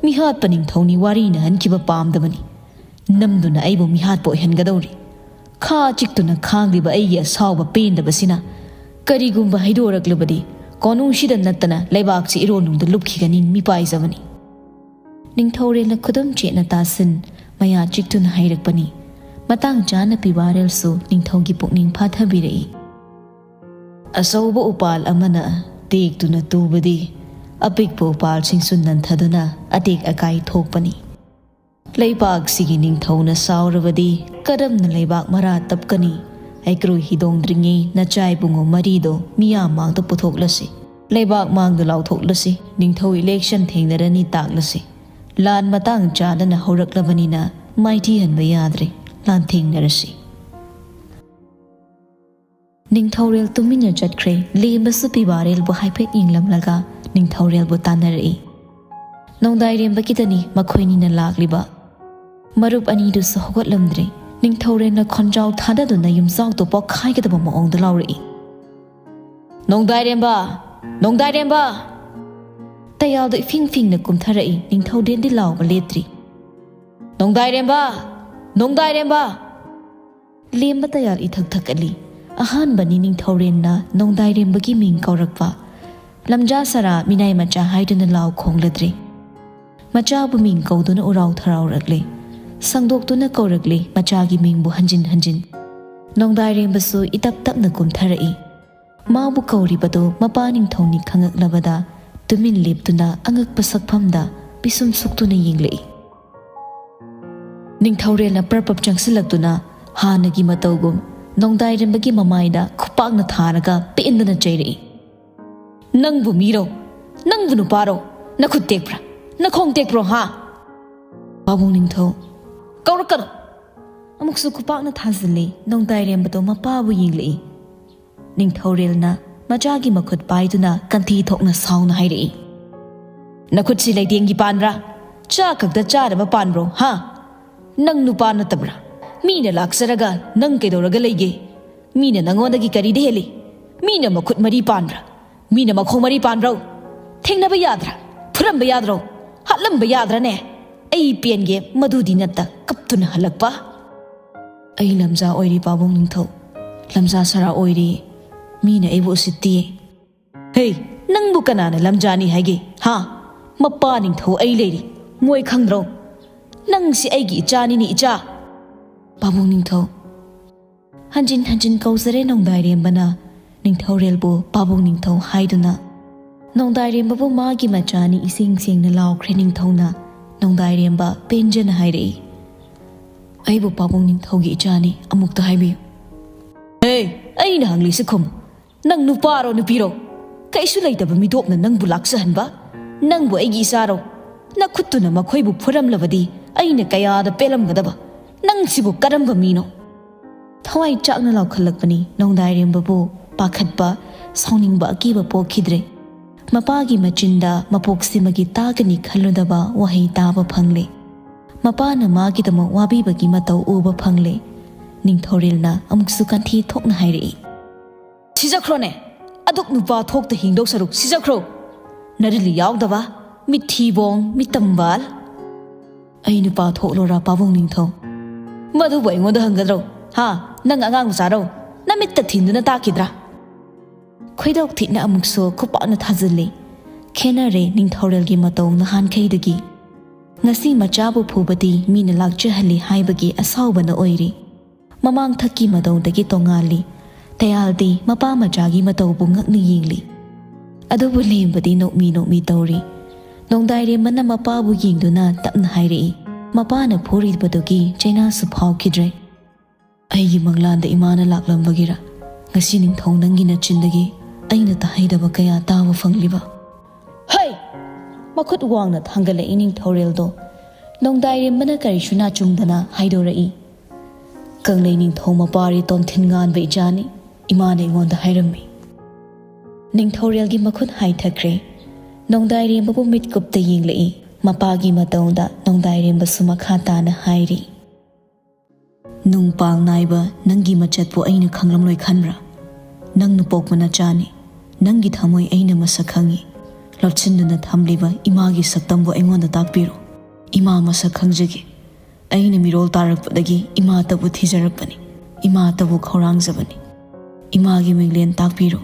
ꯃꯤꯍꯥꯠꯄ ꯅꯤꯡꯊꯧꯅꯤ ꯋꯥꯔꯤ ꯅꯍꯟꯈꯤꯕ ꯄꯥꯝꯗꯕꯅꯤ꯫ ꯅꯝꯗꯨꯅ ꯑꯩꯕꯨ ꯃꯤꯍꯥꯠꯄ ꯑꯣꯏꯍꯟꯒꯗꯧꯔꯤ꯫ ꯈꯥ ꯆꯤꯛꯇꯨꯅ ꯈꯥꯡꯂꯤꯕ ꯑꯩꯒꯤ ꯑꯁꯥꯎꯕ ꯄꯦꯟꯗꯕꯁꯤꯅ ꯀꯔꯤꯒꯨꯝꯕ ꯍꯩꯗꯣꯔꯛꯂꯕꯗꯤ ꯀꯣꯅꯨꯡꯁꯤꯗ ꯅꯠꯇꯅ ꯂꯩꯕꯥꯛꯁꯤ ꯏꯔꯣꯟꯅꯨꯡꯗ ꯂꯨꯞꯈꯤꯒꯅꯤ꯫ ꯃꯤꯄꯥꯏꯖꯕꯅꯤ꯫ ꯅꯤꯡꯊꯧꯔꯦꯜꯅ ꯈꯨꯗꯨꯝ ꯆꯦꯠꯅ ꯇꯥꯁꯤꯟ, ꯃꯌꯥ ꯆꯤꯛꯇꯨꯅ ꯍꯥꯏꯔꯛꯄꯅꯤ꯫ ꯃꯇꯥꯡ ꯆꯥꯅ ꯄꯤꯕꯥꯔꯦꯜꯁꯨ ꯅꯤꯡꯊꯧꯒꯤ ꯄꯨꯛꯅꯤꯡ ꯐꯥꯊꯕꯤꯔꯛꯏ꯫ ꯑꯆꯧꯕ ꯎꯄꯥꯜ ꯑꯃꯅ ꯇꯦꯛꯇꯨꯅ ꯇꯨꯕꯗꯤ ꯑꯄꯤꯛꯄ ꯎꯄꯥꯜꯁꯤꯡꯁꯨ ꯅꯟꯊꯗꯨꯅ ꯑꯇꯦꯛ ꯑꯀꯥꯏ ꯊꯣꯛꯄꯅꯤ꯫ ꯂꯩꯕꯥꯛꯁꯤꯒꯤ ꯅꯤꯡꯊꯧꯅ ꯁꯥꯎꯔꯕꯗꯤ ꯀꯔꯝꯅ ꯂꯩꯕꯥꯛ ꯃꯔꯥ ꯇꯞꯀꯅꯤ? ꯍꯩꯀ꯭ꯔꯨ ꯍꯤꯗꯣꯡꯗ꯭ꯔꯤꯉꯩ ꯅꯆꯥꯏꯕꯨꯡꯉꯣ ꯃꯔꯤꯗꯣ ꯃꯤꯌꯥꯝ ꯃꯥꯡꯗ ꯄꯨꯊꯣꯛꯂꯁꯤ꯫ ꯂꯩꯕꯥꯛ ꯃꯥꯡꯗ ꯂꯥꯎꯊꯣꯛꯂꯁꯤ꯫ ꯅꯤꯡꯊꯧ ꯏꯂꯦꯛꯁꯟ ꯊꯦꯡꯅꯔꯅꯤ ꯇꯥꯛꯂꯁꯤ꯫ ꯂꯥꯟ ꯃꯇꯥꯡ ꯆꯥꯗꯅ ꯍꯧꯔꯛꯂꯕꯅꯤꯅ ꯃꯥꯏꯊꯤꯍꯟꯕ ꯌꯥꯗ꯭ꯔꯦ꯫ ꯂꯥꯟ ꯊꯦꯡꯅꯔꯁꯤ꯫ ꯅꯤꯡꯊꯧꯔꯦꯜ ꯇꯨꯃꯤꯟꯅ ꯆꯠꯈ꯭ꯔꯦ꯫ ꯂꯦꯝꯕꯁꯨ ꯄꯤꯕꯥꯔꯦꯜꯕꯨ ꯍꯥꯏꯐꯦꯠ ꯌꯦꯡꯂꯝꯂꯒ ꯅꯤꯡꯊꯧꯔꯦꯜꯕꯨ ꯇꯥꯟꯅꯔꯛꯏ꯫ ꯅꯣꯡꯗꯥꯏꯔꯦꯝꯕꯒꯤꯗꯅꯤ ꯃꯈꯣꯏꯅꯤꯅ ꯂꯥꯛꯂꯤꯕ꯫ ꯃꯔꯨꯞ ꯑꯅꯤꯗꯨꯁꯨ ꯍꯧꯒꯠꯂꯝꯗ꯭ꯔꯦ꯫ ꯅꯤꯡꯊꯧꯔꯦꯜꯅ ꯈꯣꯟꯖꯥꯎ ꯊꯥꯗꯗꯨꯅ ꯌꯨꯝꯖꯥꯎꯗꯣ ꯄꯣꯛꯈꯥꯏꯒꯗꯕ ꯃꯑꯣꯡꯗ ꯂꯥꯎꯔꯛꯏ꯫ "ꯅꯣꯡꯗꯥꯏꯔꯦꯝꯕ! ꯅꯣꯡꯗꯥꯏꯔꯦꯝꯕ!" ꯇꯌꯥꯜꯗꯣ ꯏꯐꯤꯡ ꯐꯤꯡꯅ ꯀꯨꯝꯊꯔꯛꯏ꯫ ꯅꯤꯡꯊꯧꯔꯦꯜꯗꯤ ꯂꯥꯎꯕ ꯂꯦꯞꯇ꯭ꯔꯤ꯫ "ꯅꯣꯡꯗꯥꯏꯔꯦꯝꯕ! ꯅꯣꯡꯗꯥꯏꯔꯦꯝꯕ!" ꯂꯦꯝꯕ ꯇꯌꯥꯜ ꯏꯊꯛ ꯊꯛꯀꯠꯂꯤ꯫ ꯑꯍꯥꯟꯕꯅꯤ ꯅꯤꯡꯊꯧꯔꯦꯜꯅ ꯅꯣꯡꯗꯥꯏꯔꯦꯝꯕꯒꯤ ꯃꯤꯡ ꯀꯧꯔꯛꯄ꯫ ꯂꯝꯖꯥ ꯁꯔꯥ ꯃꯤꯅꯥꯏ ꯃꯆꯥ ꯍꯥꯏꯗꯨꯅ ꯂꯥꯎ ꯈꯣꯡꯂꯗ꯭ꯔꯦ꯫ ꯃꯆꯥꯕꯨ ꯃꯤꯡ ꯀꯧꯗꯨꯅ ꯎꯔꯥꯎ ꯊꯔꯥꯎꯔꯛꯂꯦ꯫ ꯁꯪꯗꯣꯛꯇꯨꯅ ꯀꯧꯔꯛꯂꯦ ꯃꯆꯥꯒꯤ ꯃꯤꯡꯕꯨ ꯍꯟꯖꯤꯟ ꯍꯟꯖꯤꯟ꯫ ꯅꯣꯡꯗꯥꯏꯔꯦꯝꯕꯁꯨ ꯏꯇꯞ ꯇꯞꯅ ꯀꯨꯝꯊꯔꯛꯏ꯫ ꯃꯥꯕꯨ ꯀꯧꯔꯤꯕꯗꯨ ꯃꯄꯥ ꯅꯤꯡꯊꯧꯅꯤ ꯈꯪꯉꯛꯂꯕꯗ ꯇꯨꯃꯤꯟ ꯂꯦꯞꯇꯨꯅ ꯑꯉꯛꯄ ꯁꯛꯐꯝꯗ ꯄꯤꯁꯨꯝ ꯁꯨꯛꯇꯨꯅ ꯌꯦꯡꯂꯛꯏ꯫ ꯅꯤꯡꯊꯧꯔꯦꯜꯅ ꯄ꯭ꯔꯞ ꯄ꯭ꯔꯞ ꯆꯪꯁꯤꯜꯂꯛꯇꯨꯅ ꯍꯥꯟꯅꯒꯤ ꯃꯇꯧꯒꯨꯝ ꯅꯣꯡꯗꯥꯏꯔꯦꯝꯕꯒꯤ ꯃꯃꯥꯏꯗ ꯈꯨꯄꯥꯛꯅ ꯊꯥꯔꯒ ꯄꯦꯟꯗꯅ ꯆꯩꯔꯛꯏ꯫ "ꯅꯪꯕꯨ ꯃꯤꯔꯣ? ꯅꯪꯕꯨ ꯅꯨꯄꯥꯔꯣ? ꯅꯈꯨꯠ ꯇꯦꯛꯄ꯭ꯔꯥ? ꯅꯈꯣꯡ ꯇꯦꯛꯄ꯭ꯔꯣ, ꯍꯥ?" ꯄꯥꯕꯨꯡ ꯅꯤꯡꯊꯧ꯫ "ꯀꯧꯔꯛꯀꯅꯨ!" ꯑꯃꯨꯛꯁꯨ ꯈꯨꯄꯥꯛꯅ ꯊꯥꯖꯤꯜꯂꯤ꯫ ꯅꯣꯡꯗꯥꯏꯔꯦꯝꯕꯗꯣ ꯃꯄꯥꯕꯨ ꯌꯦꯡꯂꯛꯏ꯫ ꯅꯤꯡꯊꯧꯔꯦꯜꯅ ꯃꯆꯥꯒꯤ ꯃꯈꯨꯠ ꯄꯥꯏꯗꯨꯅ ꯀꯟꯊꯤ ꯊꯣꯛꯅ ꯁꯥꯎꯅ ꯍꯥꯏꯔꯛꯏ꯫ "ꯅꯈꯨꯠꯁꯤ ꯂꯩꯇꯦꯡꯒꯤ ꯄꯥꯟꯕ꯭ꯔꯥ? ꯆꯥ ꯈꯛꯇ ꯆꯥꯅꯕ ꯄꯥꯟꯕ꯭ꯔꯣ, ꯍꯥ? "ꯅꯪ ꯅꯨꯄꯥ ꯅꯠꯇꯕ꯭ꯔꯥ? ꯃꯤꯅ ꯂꯥꯛꯆꯔꯒ ꯅꯪ ꯀꯩꯗꯧꯔꯒ ꯂꯩꯒꯦ? ꯃꯤꯅ ꯅꯪꯉꯣꯟꯗꯒꯤ ꯀꯔꯤꯗ ꯍꯦꯜꯂꯤ? ꯃꯤꯅ ꯃꯈꯨꯠ ꯃꯔꯤ ꯄꯥꯟꯕ꯭ꯔꯥ? ꯃꯤꯅ ꯃꯈꯣꯡ ꯃꯔꯤ ꯄꯥꯟꯕ꯭ꯔꯣ? ꯊꯦꯡꯅꯕ ꯌꯥꯗ꯭ꯔꯥ? ꯐꯨꯔꯝꯕ ꯌꯥꯗ꯭ꯔꯣ? ꯍꯥꯠꯂꯝꯕ ꯌꯥꯗ꯭ꯔꯥꯅꯦ? ꯑꯩ ꯄꯦꯟꯒꯦ, ꯃꯗꯨꯗꯤ ꯅꯠꯇ ꯀꯞꯇꯨꯅ ꯍꯜꯂꯛꯄ꯫ ꯑꯩ ꯂꯝꯖꯥ ꯑꯣꯏꯔꯤ ꯄꯥꯕꯨꯡ ꯅꯤꯡꯊꯧ, ꯂꯝꯖꯥ ꯁꯔꯥ ꯑꯣꯏꯔꯤ꯫ ꯃꯤꯅ ꯑꯩꯕꯨ ꯎꯁꯤꯠꯇꯤꯌꯦ꯫ ꯍꯦ, ꯅꯪꯕꯨ ꯀꯅꯥꯅ ꯂꯝꯖꯥꯅꯤ ꯍꯥꯏꯒꯦ? ꯍꯥ? ꯃꯄꯥ ꯅꯤꯡꯊꯧ ꯑꯩ ꯂꯩꯔꯤ, ꯃꯣꯏ ꯈꯪꯗ꯭ꯔꯣ? ꯅꯪꯁꯤ ꯑꯩꯒꯤ ꯏꯆꯥꯅꯤꯅꯦ, ꯏꯆꯥ꯫ ꯄꯥꯕꯨꯡ ꯅꯤꯡꯊꯧ꯫ ꯍꯟꯖꯤꯟ ꯍꯟꯖꯤꯟ ꯀꯧꯖꯔꯦ ꯅꯣꯡꯗꯥꯏꯔꯦꯝꯕꯅ ꯅꯤꯡꯊꯧꯔꯦꯜꯕꯨ ꯄꯥꯕꯨꯡ ꯅꯤꯡꯊꯧ ꯍꯥꯏꯗꯨꯅ꯫ ꯅꯣꯡꯗꯥꯏꯔꯦꯝꯕꯕꯨ ꯃꯥꯒꯤ ꯃꯆꯥꯅꯤ ꯏꯁꯦꯡ ꯁꯦꯡꯅ ꯂꯥꯎꯈ꯭ꯔꯦ ꯅꯤꯡꯊꯧꯅ꯫ ꯅꯣꯡꯗꯥꯏꯔꯦꯝꯕ ꯄꯦꯟꯖꯅ ꯍꯥꯏꯔꯛꯏ, "ꯑꯩꯕꯨ ꯄꯥꯕꯨꯡ ꯅꯤꯡꯊꯧꯒꯤ ꯏꯆꯥꯅꯤ, ꯑꯃꯨꯛꯇ ꯍꯥꯏꯕꯤꯌꯨ"꯫ "ꯍꯦ, ꯑꯩꯅ ꯍꯪꯂꯤꯁꯤ ꯈꯨꯝꯃꯨ꯫ ꯅꯪ ꯅꯨꯄꯥꯔꯣ ꯅꯨꯄꯤꯔꯣ? ꯀꯩꯁꯨ ꯂꯩꯇꯕ ꯃꯤꯇꯣꯞꯅ ꯅꯪꯕꯨ ꯂꯥꯛꯆꯍꯟꯕ? ꯅꯪꯕꯨ ꯑꯩꯒꯤ ꯏꯆꯥꯔꯣ? ꯅꯈꯨꯠꯇꯨꯅ ꯃꯈꯣꯏꯕꯨ ꯐꯨꯔꯝꯂꯕꯗꯤ ꯑꯩꯅ ꯀꯌꯥꯗ ꯄꯦꯜꯂꯝꯒꯗꯕ? ꯅꯪꯁꯤꯕꯨ ꯀꯔꯝꯕ ꯃꯤꯅꯣ?" ꯊꯋꯥꯏ ꯆꯥꯛꯅ ꯂꯥꯎꯈꯠꯂꯛꯄꯅꯤ ꯅꯣꯡꯗꯥꯏꯔꯦꯝꯕꯕꯨ꯫ ꯄꯥꯈꯠꯄ, ꯁꯥꯎꯅꯤꯡꯕ ꯑꯀꯤꯕ ꯄꯣꯛꯈꯤꯗ꯭ꯔꯦ꯫ ꯃꯄꯥꯒꯤ ꯃꯆꯤꯟꯗ ꯃꯄꯣꯛꯁꯤꯃꯒꯤ ꯇꯥꯒꯅꯤ ꯈꯜꯂꯨꯗꯕ ꯋꯥꯍꯩ ꯇꯥꯕ ꯐꯪꯂꯦ꯫ ꯃꯄꯥꯅ ꯃꯥꯒꯤꯗꯃꯛ ꯋꯥꯕꯤꯕꯒꯤ ꯃꯇꯧ ꯎꯕ ꯐꯪꯂꯦ꯫ ꯅꯤꯡꯊꯧꯔꯦꯜꯅ ꯑꯃꯨꯛꯁꯨ ꯀꯟꯊꯤ ꯊꯣꯛꯅ ꯍꯥꯏꯔꯛꯏ, "ꯁꯤꯖꯈ꯭ꯔꯣꯅꯦ! ꯑꯗꯨꯛ ꯅꯨꯄꯥ ꯊꯣꯛꯇ ꯍꯤꯡꯗꯧ ꯁꯔꯨꯛ ꯁꯤꯖꯈ꯭ꯔꯣ! ꯅꯔꯤꯜꯂꯤ ꯌꯥꯎꯗꯕ, ꯃꯤꯊꯤꯕꯣꯡ, ꯃꯤꯇꯝꯕꯥꯜ!" "ꯑꯩ ꯅꯨꯄꯥ ꯊꯣꯛꯂꯣꯔꯥ ꯄꯥꯕꯨꯡ ꯅꯤꯡꯊꯧ?" "ꯃꯗꯨꯕꯨ ꯑꯩꯉꯣꯟꯗ ꯍꯪꯒꯗ꯭ꯔꯣ? ꯍꯥ? ꯅꯪ ꯑꯉꯥꯡ ꯃꯆꯥꯔꯣ? ꯅꯃꯤꯠꯇ ꯊꯤꯟꯗꯨꯅ ꯇꯥꯛꯈꯤꯗ꯭ꯔꯥ?" ꯈꯣꯏꯗꯧ ꯊꯤꯅ ꯑꯃꯨꯛꯁꯨ ꯈꯨꯄꯥꯛꯅ ꯊꯥꯖꯤꯜꯂꯤ꯫ ꯈꯦꯟꯅꯔꯦ ꯅꯤꯡꯊꯧꯔꯦꯜꯒꯤ ꯃꯇꯧ ꯅꯍꯥꯟꯈꯩꯗꯒꯤ꯫ ꯉꯁꯤ ꯃꯆꯥꯕꯨ ꯐꯨꯕꯗꯤ ꯃꯤꯅ ꯂꯥꯛꯆꯍꯜꯂꯤ ꯍꯥꯏꯕꯒꯤ ꯑꯁꯥꯎꯕꯅ ꯑꯣꯏꯔꯤ꯫ ꯃꯃꯥꯡꯊꯛꯀꯤ ꯃꯇꯧꯗꯒꯤ ꯇꯣꯉꯥꯜꯂꯤ꯫ ꯇꯌꯥꯜꯗꯤ ꯃꯄꯥ ꯃꯆꯥꯒꯤ ꯃꯇꯧꯕꯨ ꯉꯛꯅ ꯌꯦꯡꯂꯤ꯫ ꯑꯗꯨꯕꯨ ꯂꯦꯝꯕꯗꯤ ꯅꯣꯛꯃꯤ ꯅꯣꯛꯃꯤ ꯇꯧꯔꯤ꯫ ꯅꯣꯡꯗꯥꯏꯔꯦꯝꯕꯅ ꯃꯄꯥꯕꯨ ꯌꯦꯡꯗꯨꯅ ꯇꯞꯅ ꯍꯥꯏꯔꯛꯏ, "ꯃꯄꯥꯅ ꯐꯨꯔꯤꯕꯗꯨꯒꯤ ꯆꯩꯅꯥꯁꯨ ꯐꯥꯎꯈꯤꯗ꯭ꯔꯦ꯫ ꯑꯩꯒꯤ ꯃꯪꯂꯥꯟꯗ ꯏꯃꯥꯅ ꯂꯥꯛꯂꯝꯕꯒꯤꯔ ꯉꯁꯤ ꯅꯤꯡꯊꯧ ꯅꯪꯒꯤ ꯅꯆꯤꯟꯗꯒꯤ ꯑꯩꯅ ꯇꯥꯍꯩꯗꯕ ꯀꯌꯥ ꯇꯥꯕ ꯐꯪꯂꯤꯕ?" "ꯍꯩ!" ꯃꯈꯨꯠ ꯋꯥꯡꯅ ꯊꯥꯡꯒꯠꯂꯛꯏ ꯅꯤꯡꯊꯧꯔꯦꯜꯗꯣ꯫ ꯅꯣꯡꯗꯥꯏꯔꯦꯝꯕꯅ ꯀꯔꯤꯁꯨ ꯅꯥꯆꯨꯡꯗꯅ ꯍꯥꯏꯗꯣꯔꯛꯏ, "ꯀꯪꯂꯩ ꯅꯤꯡꯊꯧ ꯃꯄꯥꯔꯤ ꯇꯣꯟꯊꯤꯟ ꯉꯥꯟꯕ ꯏꯆꯥꯅꯤ꯫ ꯏꯃꯥꯅ ꯑꯩꯉꯣꯟꯗ ꯍꯥꯏꯔꯝꯃꯤ꯫" ꯅꯤꯡꯊꯧꯔꯦꯜꯒꯤ ꯃꯈꯨꯠ ꯍꯥꯏꯊꯈ꯭ꯔꯦ꯫ ꯅꯣꯡꯗꯥꯏꯔꯦꯝꯕꯕꯨ ꯃꯤꯠꯀꯨꯞꯇ ꯌꯦꯡꯂꯛꯏ꯫ ꯃꯄꯥꯒꯤ ꯃꯇꯧꯗ ꯅꯣꯡꯗꯥꯏꯔꯦꯝꯕꯁꯨ ꯃꯈꯥ ꯇꯥꯅ ꯍꯥꯏꯔꯤ꯫ "ꯅꯨꯡ ꯄꯥꯜ ꯅꯥꯏꯕ ꯅꯪꯒꯤ ꯃꯆꯠꯄꯨ ꯑꯩꯅ ꯈꯪꯂꯝꯂꯣꯏ ꯈꯟꯕ꯭ꯔꯥ? ꯅꯪꯅ ꯄꯣꯛꯄ ꯅꯆꯥꯅꯤ꯫ ꯅꯪꯒꯤ ꯊꯃꯣꯏ ꯑꯩꯅ ꯃꯁꯛ ꯈꯪꯏ꯫ ꯂꯣꯠꯁꯤꯟꯗꯨꯅ ꯊꯝꯂꯤꯕ ꯏꯃꯥꯒꯤ ꯁꯛꯇꯝꯕꯨ ꯑꯩꯉꯣꯟꯗ ꯇꯥꯛꯄꯤꯔꯣ꯫ ꯏꯃꯥ ꯃꯁꯛ ꯈꯪꯖꯒꯦ꯫ ꯑꯩꯅ ꯃꯤꯔꯣꯜ ꯇꯥꯔꯛꯄꯗꯒꯤ ꯏꯃꯥꯇꯕꯨ ꯊꯤꯖꯔꯛꯄꯅꯤ꯫ ꯏꯃꯥꯇꯕꯨ ꯈꯧꯔꯥꯡꯖꯕꯅꯤ꯫ ꯏꯃꯥꯒꯤ ꯃꯤꯡꯂꯦꯟ ꯇꯥꯛꯄꯤꯔꯣ꯫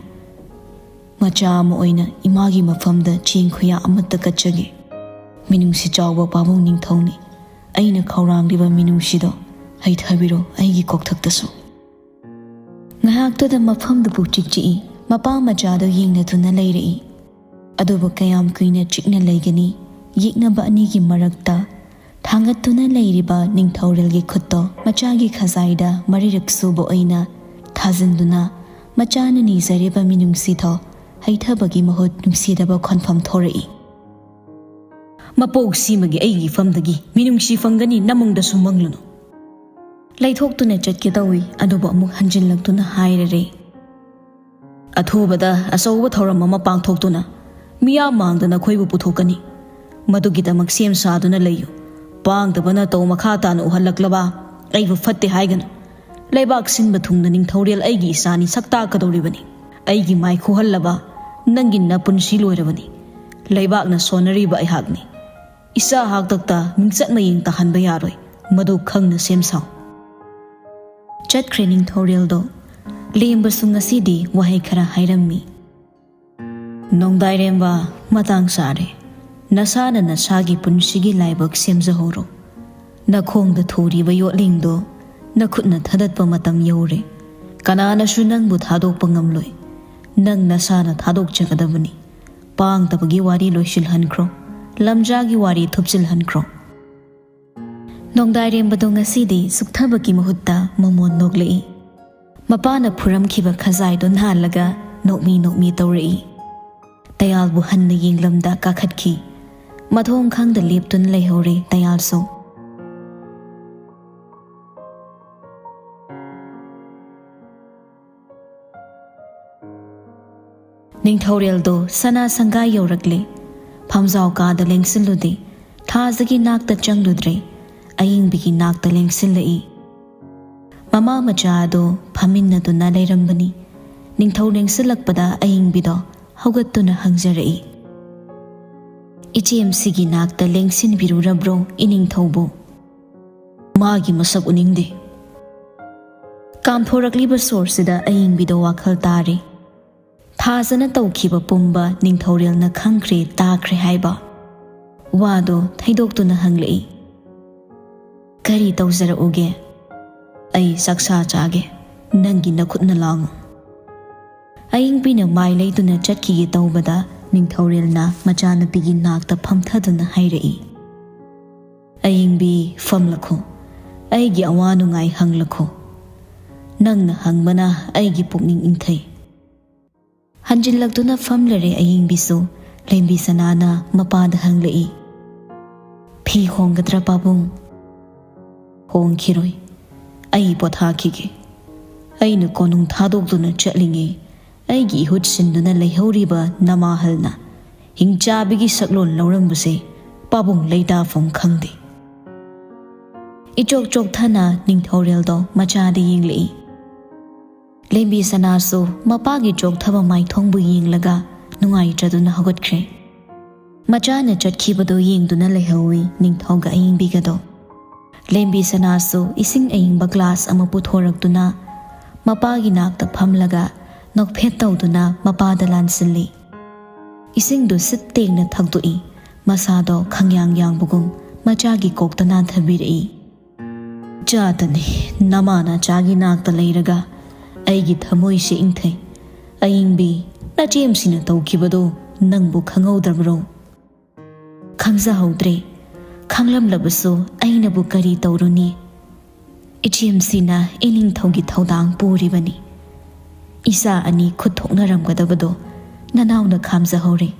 ꯃꯆꯥ ꯑꯃ ꯑꯣꯏꯅ ꯏꯃꯥꯒꯤ ꯃꯐꯝꯗ ꯆꯦꯡ ꯈꯨꯌꯥ ꯑꯃꯠꯇ ꯀꯠꯆꯒꯦ꯫ ꯃꯤꯅꯨꯡꯁꯤ ꯆꯥꯎꯕ ꯄꯥꯕꯨꯡ ꯅꯤꯡꯊꯧꯅꯤ꯫ ꯑꯩꯅ ꯈꯧꯔꯥꯡꯂꯤꯕ ꯃꯤꯅꯨꯡꯁꯤꯗꯣ ꯍꯩꯊꯕꯤꯔꯣ ꯑꯩꯒꯤ ꯀꯣꯛꯊꯛꯇꯁꯨ"꯫ ꯉꯥꯏꯍꯥꯛꯇꯨꯗ ꯃꯐꯝꯗꯨ ꯄꯨꯛꯆꯤꯛ ꯆꯤꯛꯏ꯫ ꯃꯄꯥ ꯃꯆꯥꯗꯨ ꯌꯦꯡꯅꯗꯨꯅ ꯂꯩꯔꯛꯏ꯫ ꯑꯗꯨꯕꯨ ꯀꯌꯥꯝ ꯀꯨꯏꯅ ꯆꯤꯛꯅ ꯂꯩꯒꯅꯤ? ꯌꯦꯛꯅꯕ ꯑꯅꯤꯒꯤ ꯃꯔꯛꯇ ꯊꯥꯡꯒꯠꯇꯨꯅ ꯂꯩꯔꯤꯕ ꯅꯤꯡꯊꯧꯔꯦꯜꯒꯤ ꯈꯨꯠꯇꯣ ꯃꯆꯥꯒꯤ ꯈꯖꯥꯏꯗ ꯃꯔꯤꯔꯛ ꯁꯨꯕ ꯑꯣꯏꯅ ꯊꯥꯖꯤꯟꯗꯨꯅ, ꯃꯆꯥꯅ ꯅꯤꯖꯔꯤꯕ ꯃꯤꯅꯨꯡꯁꯤꯗꯣ ꯍꯩꯊꯕꯒꯤ ꯃꯍꯨꯠ ꯅꯨꯡꯁꯤꯗꯕ ꯈꯣꯟꯐꯝ ꯊꯣꯔꯛꯏ꯫ "ꯃꯄꯣꯛꯁꯤꯃꯒꯤ ꯑꯩꯒꯤ ꯏꯐꯝꯗꯒꯤ ꯃꯤꯅꯨꯡꯁꯤ ꯐꯪꯒꯅꯤ, ꯅꯃꯪꯗꯁꯨ ꯃꯪꯂꯨꯅꯨ"꯫ ꯂꯩꯊꯣꯛꯇꯨꯅ ꯆꯠꯀꯦ ꯇꯧꯏ, ꯑꯗꯨꯕꯨ ꯑꯃꯨꯛ ꯍꯟꯖꯤꯜꯂꯛꯇꯨꯅ ꯍꯥꯏꯔꯔꯦ꯫ "ꯑꯊꯨꯕꯗ ꯑꯆꯧꯕ ꯊꯧꯔꯝ ꯑꯃ ꯄꯥꯡꯊꯣꯛꯇꯨꯅ ꯃꯤꯌꯥꯝ ꯃꯥꯡꯗ ꯅꯈꯣꯏꯕꯨ ꯄꯨꯊꯣꯛꯀꯅꯤ꯫ ꯃꯗꯨꯒꯤꯗꯃꯛ ꯁꯦꯝ ꯁꯥꯗꯨꯅ ꯂꯩꯌꯨ꯫ ꯄꯥꯡꯗꯕ ꯅꯇꯧ ꯃꯈꯥ ꯇꯥꯅ ꯎꯍꯜꯂꯛꯂꯕ ꯑꯩꯕꯨ ꯐꯠꯇꯦ ꯍꯥꯏꯒꯅꯨ꯫ ꯂꯩꯕꯥꯛ ꯁꯤꯟꯕ ꯊꯨꯡꯅ ꯅꯤꯡꯊꯧꯔꯦꯜ ꯑꯩꯒꯤ ꯏꯆꯥꯅꯤ, ꯁꯛ ꯇꯥꯛꯀꯗꯧꯔꯤꯕꯅꯤ꯫ ꯑꯩꯒꯤ ꯃꯥꯏ ꯈꯨꯍꯜꯂꯕ ꯅꯪꯒꯤ ꯅꯄꯨꯟꯁꯤ ꯂꯣꯏꯔꯕꯅꯤ꯫ ꯂꯩꯕꯥꯛꯅ ꯁꯣꯟꯅꯔꯤꯕ ꯑꯩꯍꯥꯛꯅꯤ꯫ ꯏꯆꯥ ꯍꯥꯛꯇꯛꯇ ꯃꯤꯡꯆꯠ ꯃꯌꯦꯡ ꯇꯥꯍꯟꯕ ꯌꯥꯔꯣꯏ꯫ ꯃꯗꯨ ꯈꯪꯅ ꯁꯦꯝ ꯁꯥꯎ"꯫ ꯆꯠꯈ꯭ꯔꯦ ꯅꯤꯡꯊꯧꯔꯦꯜꯗꯣ꯫ ꯂꯦꯝꯕꯁꯨ ꯉꯁꯤꯗꯤ ꯋꯥꯍꯩ ꯈꯔ ꯍꯥꯏꯔꯝꯃꯤ꯫ "ꯅꯣꯡꯗꯥꯏꯔꯦꯝꯕ, ꯃꯇꯥꯡ ꯆꯥꯔꯦ꯫ ꯅꯁꯥꯅ ꯅꯁꯥꯒꯤ ꯄꯨꯟꯁꯤꯒꯤ ꯂꯥꯏꯕꯛ ꯁꯦꯝꯖꯍꯧꯔꯣ꯫ ꯅꯈꯣꯡꯗ ꯊꯨꯔꯤꯕ ꯌꯣꯠꯂꯤꯡꯗꯣ ꯅꯈꯨꯠꯅ ꯊꯗꯠꯄ ꯃꯇꯝ ꯌꯧꯔꯦ꯫ ꯀꯅꯥꯅꯁꯨ ꯅꯪꯕꯨ ꯊꯥꯗꯣꯛꯄ ꯉꯝꯂꯣꯏ꯫ ꯅꯪ ꯅꯁꯥꯅ ꯊꯥꯗꯣꯛꯆꯒꯗꯕꯅꯤ꯫ ꯄꯥꯡꯗꯕꯒꯤ ꯋꯥꯔꯤ ꯂꯣꯏꯁꯤꯜꯍꯟꯈ꯭ꯔꯣ꯫ ꯂꯝꯖꯥꯒꯤ ꯋꯥꯔꯤ ꯊꯨꯞꯆꯤꯜꯍꯟꯈ꯭ꯔꯣ"꯫ ꯅꯣꯡꯗꯥꯏꯔꯦꯝꯕꯗꯣ ꯉꯁꯤꯗꯤ ꯁꯨꯛꯊꯕꯒꯤ ꯃꯍꯨꯠꯇ ꯃꯃꯣꯟ ꯅꯣꯛꯂꯛꯏ꯫ ꯃꯄꯥꯅ ꯐꯨꯔꯝꯈꯤꯕ ꯈꯖꯥꯏꯗꯣ ꯅꯥꯜꯂꯒ ꯅꯣꯛꯃꯤ ꯅꯣꯛꯃꯤ ꯇꯧꯔꯛꯏ꯫ ꯇꯌꯥꯜꯕꯨ ꯍꯟꯅ ꯌꯦꯡꯂꯝꯗ ꯀꯥꯈꯠꯈꯤ꯫ ꯃꯊꯣꯡ ꯈꯪꯗ ꯂꯦꯞꯇꯨꯅ ꯂꯩꯍꯧꯔꯦ ꯇꯌꯥꯜꯁꯨ꯫ ꯅꯤꯡꯊꯧꯔꯦꯜꯗꯣ ꯁꯅꯥ ꯁꯪꯒꯥꯏ ꯌꯧꯔꯛꯂꯦ꯫ ꯐꯝꯖꯥꯎ ꯀꯥꯗ ꯂꯦꯡꯁꯤꯜꯂꯨꯗꯦ꯫ ꯊꯥꯖꯒꯤ ꯅꯥꯛꯇ ꯆꯪꯂꯨꯗ꯭ꯔꯦ, ꯑꯌꯤꯡꯕꯤꯒꯤ ꯅꯥꯛꯇ ꯂꯦꯡꯁꯤꯜꯂꯛꯏ꯫ ꯃꯃꯥ ꯃꯆꯥ ꯑꯗꯨ ꯐꯝꯃꯤꯟꯅꯗꯨꯅ ꯂꯩꯔꯝꯕꯅꯤ꯫ ꯅꯤꯡꯊꯧ ꯂꯦꯡꯁꯤꯜꯂꯛꯄꯗ ꯑꯌꯤꯡꯕꯤꯗꯣ ꯍꯧꯒꯠꯇꯨꯅ ꯍꯪꯖꯔꯛꯏ, "ꯏꯆꯦꯝꯁꯤꯒꯤ ꯅꯥꯛꯇ ꯂꯦꯡꯁꯤꯟꯕꯤꯔꯨꯔꯕ꯭ꯔꯣ, ꯏꯅꯤꯡꯊꯧꯕꯨ?" "ꯃꯥꯒꯤ ꯃꯁꯛ ꯎꯅꯤꯡꯗꯦ꯫" ꯀꯥꯝꯊꯣꯔꯛꯂꯤꯕ ꯁꯣꯔꯁꯤꯗ ꯑꯌꯤꯡꯕꯤꯗꯣ ꯋꯥꯈꯜ ꯇꯥꯔꯦ꯫ ꯊꯥꯖꯅ ꯇꯧꯈꯤꯕ ꯄꯨꯝꯕ ꯅꯤꯡꯊꯧꯔꯦꯜꯅ ꯈꯪꯈ꯭ꯔꯦ, ꯇꯥꯈ꯭ꯔꯦ ꯍꯥꯏꯕ ꯋꯥꯗꯣ ꯊꯩꯗꯣꯛꯇꯨꯅ ꯍꯪꯂꯛꯏ, "ꯀꯔꯤ ꯇꯧꯖꯔꯛꯎꯒꯦ? ꯑꯩ ꯆꯥꯛꯁꯥ ꯆꯥꯒꯦ, ꯅꯪꯒꯤ ꯅꯈꯨꯠꯅ ꯂꯥꯡꯉꯨ꯫" ꯑꯌꯤꯡꯕꯤꯅ ꯃꯥꯏ ꯂꯩꯗꯨꯅ ꯆꯠꯈꯤꯒꯦ ꯇꯧꯕꯗ, ꯅꯤꯡꯊꯧꯔꯦꯜꯅ ꯃꯆꯥꯅꯨꯄꯤꯒꯤ ꯅꯥꯛꯇ ꯐꯝꯊꯗꯨꯅ ꯍꯥꯏꯔꯛꯏ, "ꯑꯌꯤꯡꯕꯤ, ꯐꯝꯂꯈꯣ, ꯑꯩꯒꯤ ꯑꯋꯥ ꯅꯨꯡꯉꯥꯏ ꯍꯪꯂꯈꯣ꯫ ꯅꯪꯅ ꯍꯪꯕꯅ ꯑꯩꯒꯤ ꯄꯨꯛꯅꯤꯡ ꯏꯪꯊꯩ꯫" ꯍꯟꯖꯤꯜꯂꯛꯇꯨꯅ ꯐꯝꯂꯔꯦ ꯑꯌꯤꯡꯕꯤꯁꯨ꯫ ꯂꯦꯝꯕꯤ ꯁꯅꯥꯅ ꯃꯄꯥꯗ ꯍꯪꯂꯛꯏ, "ꯐꯤ ꯍꯣꯡꯒꯗ꯭ꯔꯥ ꯄꯥꯕꯨꯡ?" "ꯍꯣꯡꯈꯤꯔꯣꯏ, ꯑꯩ ꯄꯣꯊꯥꯈꯤꯒꯦ꯫ ꯑꯩꯅ ꯀꯣꯅꯨꯡ ꯊꯥꯗꯣꯛꯇꯨꯅ ꯆꯠꯂꯤꯉꯩ ꯑꯩꯒꯤ ꯏꯍꯨꯠ ꯁꯤꯟꯗꯨꯅ ꯂꯩꯍꯧꯔꯤꯕ ꯅꯃꯥꯍꯜꯅ ꯍꯤꯡꯆꯥꯕꯤꯒꯤ ꯁꯛꯂꯣꯟ ꯂꯧꯔꯝꯕꯁꯦ ꯄꯥꯕꯨꯡ ꯂꯩꯇꯥꯐꯝ ꯈꯪꯗꯦ꯫" ꯏꯆꯣꯛ ꯆꯣꯛꯊꯅ ꯅꯤꯡꯊꯧꯔꯦꯜꯗꯣ ꯃꯆꯥꯗ ꯌꯦꯡꯂꯛꯏ꯫ ꯂꯦꯝꯕꯤ ꯁꯅꯥꯁꯨ ꯃꯄꯥꯒꯤ ꯆꯣꯛꯊꯕ ꯃꯥꯏꯊꯣꯡꯕꯨ ꯌꯦꯡꯂꯒ ꯅꯨꯡꯉꯥꯏꯇ꯭ꯔꯗꯨꯅ ꯍꯧꯒꯠꯈ꯭ꯔꯦ꯫ ꯃꯆꯥꯅ ꯆꯠꯈꯤꯕꯗꯨ ꯌꯦꯡꯗꯨꯅ ꯂꯩꯍꯧꯏ ꯅꯤꯡꯊꯧꯒ ꯑꯌꯤꯡꯕꯤꯒꯗꯣ꯫ ꯂꯦꯝꯕꯤ ꯁꯅꯥꯁꯨ ꯏꯁꯤꯡ ꯑꯌꯤꯡꯕ ꯒ꯭ꯂꯥꯁ ꯑꯃ ꯄꯨꯊꯣꯔꯛꯇꯨꯅ ꯃꯄꯥꯒꯤ ꯅꯥꯛꯇ ꯐꯝꯂꯒ ꯅꯣꯛꯐꯦꯠ ꯇꯧꯗꯨꯅ ꯃꯄꯥꯗ ꯂꯥꯟꯁꯤꯜꯂꯤ꯫ ꯏꯁꯤꯡꯗꯨ ꯁꯤꯠ ꯇꯦꯡꯅ ꯊꯛꯇꯣꯛꯏ꯫ ꯃꯁꯥꯗꯣ ꯈꯪꯌꯥꯡ ꯌꯥꯡꯕꯒꯨꯝ ꯃꯆꯥꯒꯤ ꯀꯣꯛꯇ ꯅꯥꯟꯊꯕꯤꯔꯛꯏ꯫ "ꯆꯥꯗꯅꯤ, ꯅꯃꯥ ꯅꯆꯥꯒꯤ ꯅꯥꯛꯇ ꯂꯩꯔꯒ ꯑꯩꯒꯤ ꯊꯃꯣꯏꯁꯦ ꯏꯪꯊꯩ꯫ ꯑꯌꯤꯡꯕꯤ, ꯅꯆꯦꯝꯁꯤꯅ ꯇꯧꯈꯤꯕꯗꯣ ꯅꯪꯕꯨ ꯈꯪꯍꯧꯗꯕ꯭ꯔꯣ?" "ꯈꯪꯖꯍꯧꯗ꯭ꯔꯦ꯫ ꯈꯪꯂꯝꯂꯕꯁꯨ ꯑꯩꯅꯕꯨ ꯀꯔꯤ ꯇꯧꯔꯨꯅꯤ? ꯏꯆꯦꯝꯁꯤꯅ ꯏꯅꯤꯡꯊꯧꯒꯤ ꯊꯧꯗꯥꯡ ꯄꯨꯔꯤꯕꯅꯤ꯫ ꯏꯆꯥ ꯑꯅꯤ ꯈꯨꯠ ꯊꯣꯛꯅꯔꯝꯒꯗꯕꯗꯣ ꯅꯅꯥꯎꯅ ꯈꯥꯝꯖꯍꯧꯔꯦ꯫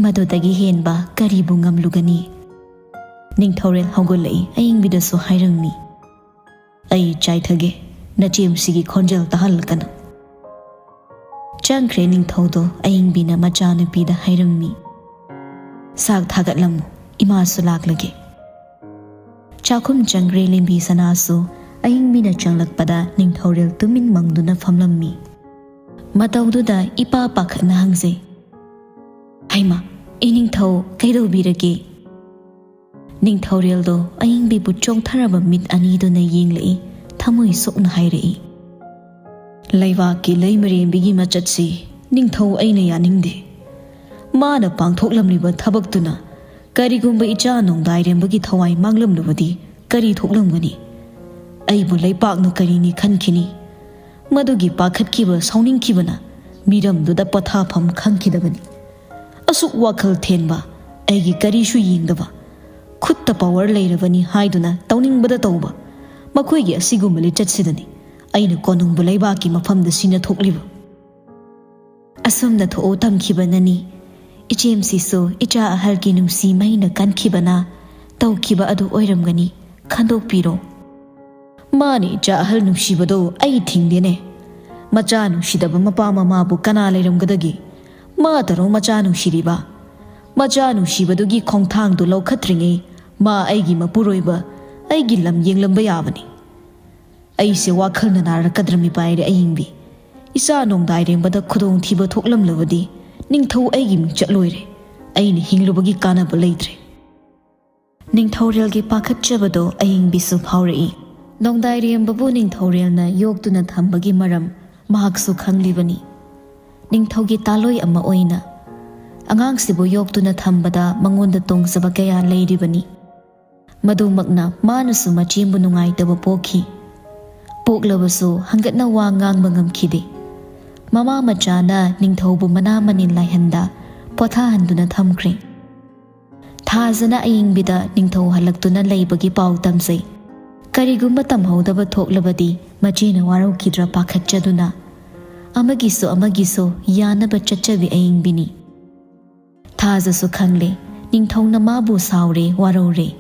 ꯃꯗꯨꯗꯒꯤ ꯍꯦꯟꯕ ꯀꯔꯤꯕꯨ ꯉꯝꯂꯨꯒꯅꯤ?" ꯅꯤꯡꯊꯧꯔꯦꯜ ꯍꯧꯒꯠꯂꯛꯏ, ꯑꯌꯤꯡꯕꯤꯗꯁꯨ ꯍꯥꯏꯔꯝꯃꯤ, "ꯑꯩ ꯆꯥꯏꯊꯒꯦ, ꯅꯆꯦꯝꯁꯤꯒꯤ ꯈꯣꯟꯖꯦꯜ ꯇꯥꯍꯜꯂꯛꯀꯅꯨ꯫" ꯆꯪꯈ꯭ꯔꯦ ꯅꯤꯡꯊꯧꯗꯣ꯫ ꯑꯌꯤꯡꯕꯤꯅ ꯃꯆꯥꯅꯨꯄꯤꯗ ꯍꯥꯏꯔꯝꯃꯤ, "ꯆꯥꯛ ꯊꯥꯒꯠꯂꯝꯃꯨ, ꯏꯃꯥꯁꯨ ꯂꯥꯛꯂꯒꯦ꯫ ꯆꯥꯛꯈꯨꯝ ꯆꯪꯈ꯭ꯔꯦ꯫ ꯂꯦꯝꯕꯤ ꯁꯅꯥꯁꯨ ꯑꯏꯪꯕꯤꯅ ꯆꯪꯂꯛꯄꯗ ꯅꯤꯡꯊꯧꯔꯦꯜ ꯇꯨꯃꯤꯟ ꯃꯪꯗꯨꯅ ꯐꯝꯂꯝꯃꯤ꯫ ꯃꯇꯧꯗꯨꯗ ꯏꯄꯥ ꯄꯥꯈꯠꯅ ꯍꯪꯖꯩ, "ꯍꯩꯃꯥ, ꯏꯅꯤꯡꯊꯧ, ꯀꯩꯗꯧꯕꯤꯔꯒꯦ?" ꯅꯤꯡꯊꯧꯔꯦꯜꯗꯣ ꯑꯏꯪꯕꯤꯕꯨ ꯆꯣꯡꯊꯔꯕ ꯃꯤꯠ ꯑꯅꯤꯗꯨꯅ ꯌꯦꯡꯂꯛꯏ, ꯊꯃꯣꯏ ꯁꯣꯛꯅ ꯍꯥꯏꯔꯛꯏ, "ꯂꯩꯕꯥꯛꯀꯤ ꯂꯩꯃꯔꯦꯝꯕꯤꯒꯤ ꯃꯆꯠꯁꯤ ꯅꯤꯡꯊꯧ ꯑꯩꯅ ꯌꯥꯅꯤꯡꯗꯦ꯫ ꯃꯥꯅ ꯄꯥꯡꯊꯣꯛꯂꯝꯂꯤꯕ ꯊꯕꯛꯇꯨꯅ ꯀꯔꯤꯒꯨꯝꯕ ꯏꯆꯥ ꯅꯣꯡꯗꯥꯏꯔꯦꯝꯕꯒꯤ ꯊꯋꯥꯏ ꯃꯥꯡꯂꯝꯂꯕꯗꯤ ꯀꯔꯤ ꯊꯣꯛꯂꯝꯒꯅꯤ? ꯑꯩꯕꯨ ꯂꯩꯄꯥꯛꯅ ꯀꯔꯤꯅꯤ ꯈꯟꯈꯤꯅꯤ?" ꯃꯗꯨꯒꯤ ꯄꯥꯈꯠꯈꯤꯕ, ꯁꯥꯎꯅꯤꯡꯈꯤꯕꯅ ꯃꯤꯔꯝꯗꯨꯗ ꯄꯣꯊꯥꯐꯝ ꯈꯪꯈꯤꯗꯕꯅꯤ꯫ ꯑꯁꯨꯛ ꯋꯥꯈꯜ ꯊꯦꯟꯕ, ꯑꯩꯒꯤ ꯀꯔꯤꯁꯨ ꯌꯦꯡꯗꯕ, ꯈꯨꯠꯇ ꯄꯋꯔ ꯂꯩꯔꯕꯅꯤ ꯍꯥꯏꯗꯨꯅ ꯇꯧꯅꯤꯡꯕꯗ ꯇꯧꯕ, ꯃꯈꯣꯏꯒꯤ ꯑꯁꯤꯒꯨꯝꯕ ꯂꯤꯆꯠꯁꯤꯗꯅꯤ ꯑꯩꯅ ꯀꯣꯅꯨꯡꯕꯨ ꯂꯩꯕꯥꯛꯀꯤ ꯃꯐꯝꯗ ꯁꯤꯅ ꯊꯣꯛꯂꯤꯕ꯫ ꯑꯁꯨꯝꯅ ꯊꯣꯛꯎ ꯇꯝꯈꯤꯕꯅꯅꯤ꯫ ꯏꯆꯦꯝꯁꯤꯁꯨ ꯏꯆꯥ ꯑꯍꯜꯒꯤ ꯅꯨꯡꯁꯤ ꯃꯩꯅ ꯀꯟꯈꯤꯕꯅ ꯇꯧꯈꯤꯕ ꯑꯗꯨ ꯑꯣꯏꯔꯝꯒꯅꯤ꯫ ꯈꯟꯗꯣꯛꯄꯤꯔꯣ꯫ ꯃꯥꯅ ꯏꯆꯥ ꯑꯍꯜ ꯅꯨꯡꯁꯤꯕꯗꯣ ꯑꯩ ꯊꯤꯡꯗꯦꯅꯦ꯫ ꯃꯆꯥ ꯅꯨꯡꯁꯤꯗꯕ ꯃꯄꯥ ꯃꯃꯥꯕꯨ ꯀꯅꯥ ꯂꯩꯔꯝꯒꯗꯒꯦ? ꯃꯥꯇꯔꯣ ꯃꯆꯥ ꯅꯨꯡꯁꯤꯔꯤꯕ? ꯃꯆꯥ ꯅꯨꯡꯁꯤꯕꯗꯨꯒꯤ ꯈꯣꯡꯊꯥꯡꯗꯨ ꯂꯧꯈꯠꯇ꯭ꯔꯤꯉꯩ ꯃꯥ ꯑꯩꯒꯤ ꯃꯄꯨꯔꯣꯏꯕ, ꯑꯩꯒꯤ ꯂꯝ ꯌꯦꯡꯂꯝꯕ ꯌꯥꯕꯅꯤ꯫ ꯑꯩꯁꯦ ꯋꯥꯈꯜꯅ ꯅꯥꯔꯛꯀꯗ꯭ꯔꯃꯤ ꯄꯥꯏꯔꯦ ꯑꯌꯤꯡꯕꯤ꯫ ꯏꯆꯥ ꯅꯣꯡꯗꯥꯏꯔꯦꯝꯕꯗ ꯈꯨꯗꯣꯡꯊꯤꯕ ꯊꯣꯛꯂꯝꯂꯕꯗꯤ ꯅꯤꯡꯊꯧ ꯑꯩꯒꯤ ꯃꯤꯡꯆꯠ ꯂꯣꯏꯔꯦ꯫ ꯑꯩꯅ ꯍꯤꯡꯂꯨꯕꯒꯤ ꯀꯥꯟꯅꯕ ꯂꯩꯇ꯭ꯔꯦ꯫ ꯅꯤꯡꯊꯧꯔꯦꯜꯒꯤ ꯄꯥꯈꯠꯆꯕꯗꯣ ꯑꯌꯤꯡꯕꯤꯁꯨ ꯐꯥꯎꯔꯛꯏ꯫ ꯅꯣꯡꯗꯥꯏꯔꯦꯝꯕꯕꯨ ꯅꯤꯡꯊꯧꯔꯦꯜꯅ ꯌꯣꯛꯇꯨꯅ ꯊꯝꯕꯒꯤ ꯃꯔꯝ ꯃꯍꯥꯛꯁꯨ ꯈꯪꯂꯤꯕꯅꯤ꯫ ꯅꯤꯡꯊꯧꯒꯤ ꯇꯥꯂꯣꯏ ꯑꯃ ꯑꯣꯏꯅ ꯑꯉꯥꯡꯁꯤꯕꯨ ꯌꯣꯛꯇꯨꯅ ꯊꯝꯕꯗ ꯃꯉꯣꯟꯗ ꯇꯣꯡꯖꯕ ꯀꯌꯥ ꯂꯩꯔꯤꯕꯅꯤ꯫ ꯃꯗꯨꯃꯛꯅ ꯃꯥꯅꯁꯨ ꯃꯆꯦꯕꯨ ꯅꯨꯡꯉꯥꯏꯇꯕ ꯄꯣꯛꯈꯤ꯫ ꯄꯣꯛꯂꯕꯁꯨ ꯍꯪꯒꯠꯅ ꯋꯥ ꯉꯥꯡꯕ ꯉꯝꯈꯤꯗꯦ꯫ ꯃꯃꯥ ꯃꯆꯥꯅ ꯅꯤꯡꯊꯧꯕꯨ ꯃꯅꯥ ꯃꯅꯤꯟ ꯂꯥꯏꯍꯟꯗ ꯄꯣꯊꯥꯍꯟꯗꯨꯅ ꯊꯝꯈ꯭ꯔꯦ꯫ ꯊꯥꯖꯅ ꯑꯌꯤꯡꯕꯤꯗ ꯅꯤꯡꯊꯧ ꯍꯜꯂꯛꯇꯨꯅ ꯂꯩꯕꯒꯤ ꯄꯥꯎ ꯇꯝꯖꯩ꯫ ꯀꯔꯤꯒꯨꯝꯕ ꯇꯝꯍꯧꯗꯕ ꯊꯣꯛꯂꯕꯗꯤ ꯃꯆꯦꯅ ꯋꯥꯔꯧꯈꯤꯗ꯭ꯔꯥ ꯄꯥꯈꯠꯆꯗꯨꯅ ꯑꯃꯒꯤꯁꯨ ꯑꯃꯒꯤꯁꯨ ꯌꯥꯅꯕ ꯆꯠꯆꯕꯤ ꯑꯌꯤꯡꯕꯤꯅꯤ꯫ ꯊꯥꯖꯁꯨ ꯈꯪꯂꯦ, ꯅꯤꯡꯊꯧꯅ ꯃꯥꯕꯨ ꯁꯥꯎꯔꯦ, ꯋꯥꯔꯧꯔꯦ꯫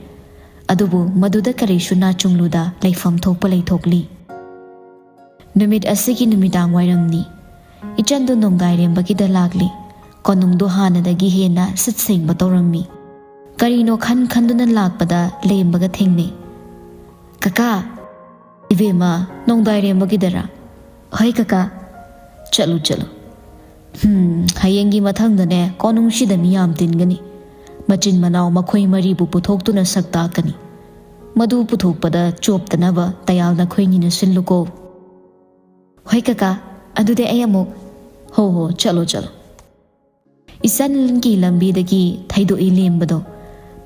ꯑꯗꯨꯕꯨ ꯃꯗꯨꯗ ꯀꯔꯤꯁꯨ ꯅꯥꯆꯨꯡꯂꯨꯗ ꯂꯩꯐꯝ ꯊꯣꯛꯄ ꯂꯩꯊꯣꯛꯂꯤ꯫ ꯅꯨꯃꯤꯠ ꯑꯁꯤꯒꯤ ꯅꯨꯃꯤꯗꯥꯡ ꯋꯥꯏꯔꯝꯅꯤ꯫ ꯏꯆꯟꯗꯨ ꯅꯣꯡꯗꯥꯏꯔꯦꯝꯕꯒꯤꯗ ꯂꯥꯛꯂꯤ꯫ ꯀꯣꯅꯨꯡꯗꯨ ꯍꯥꯟꯅꯗꯒꯤ ꯍꯦꯟꯅ ꯁꯤꯠ ꯁꯦꯡꯕ ꯇꯧꯔꯝꯃꯤ꯫ ꯀꯔꯤꯅꯣ ꯈꯟ ꯈꯟꯗꯨꯅ ꯂꯥꯛꯄꯗ ꯂꯦꯝꯕꯒ ꯊꯦꯡꯅꯩ꯫ "ꯀꯀꯥ!" "ꯏꯕꯦꯝꯃ, ꯅꯣꯡꯗꯥꯏꯔꯦꯝꯕꯒꯤꯗꯔꯥ?" "ꯍꯣꯏ ꯀꯀꯥ꯫" "ꯆꯠꯂꯨ, ꯆꯠꯂꯨ꯫ ꯍꯝ, ꯍꯌꯦꯡꯒꯤ ꯃꯊꯪꯗꯅꯦ, ꯀꯣꯅꯨꯡꯁꯤꯗ ꯃꯤ ꯌꯥꯝ ꯇꯤꯟꯒꯅꯤ꯫ ꯃꯆꯤꯟ ꯃꯅꯥꯎ ꯃꯈꯣꯏ ꯃꯔꯤꯕꯨ ꯄꯨꯊꯣꯛꯇꯨꯅ ꯁꯛ ꯇꯥꯛꯀꯅꯤ꯫ ꯃꯗꯨ ꯄꯨꯊꯣꯛꯄꯗ ꯆꯣꯞꯇꯅꯕ ꯇꯌꯥꯜ ꯅꯈꯣꯏꯅꯤꯅ ꯁꯤꯜꯂꯨꯀꯣ꯫" "ꯍꯣꯏ ꯀꯀꯥ, ꯑꯗꯨꯗꯤ ꯑꯩ ꯑꯃꯨꯛ꯫" "ꯍꯣ ꯍꯣ, ꯆꯠꯂꯣ ꯆꯠꯂꯣ꯫" ꯏꯆꯟꯒꯤ ꯂꯝꯕꯤꯗꯒꯤ ꯊꯩꯗꯣꯛꯏ ꯂꯦꯝꯕꯗꯣ꯫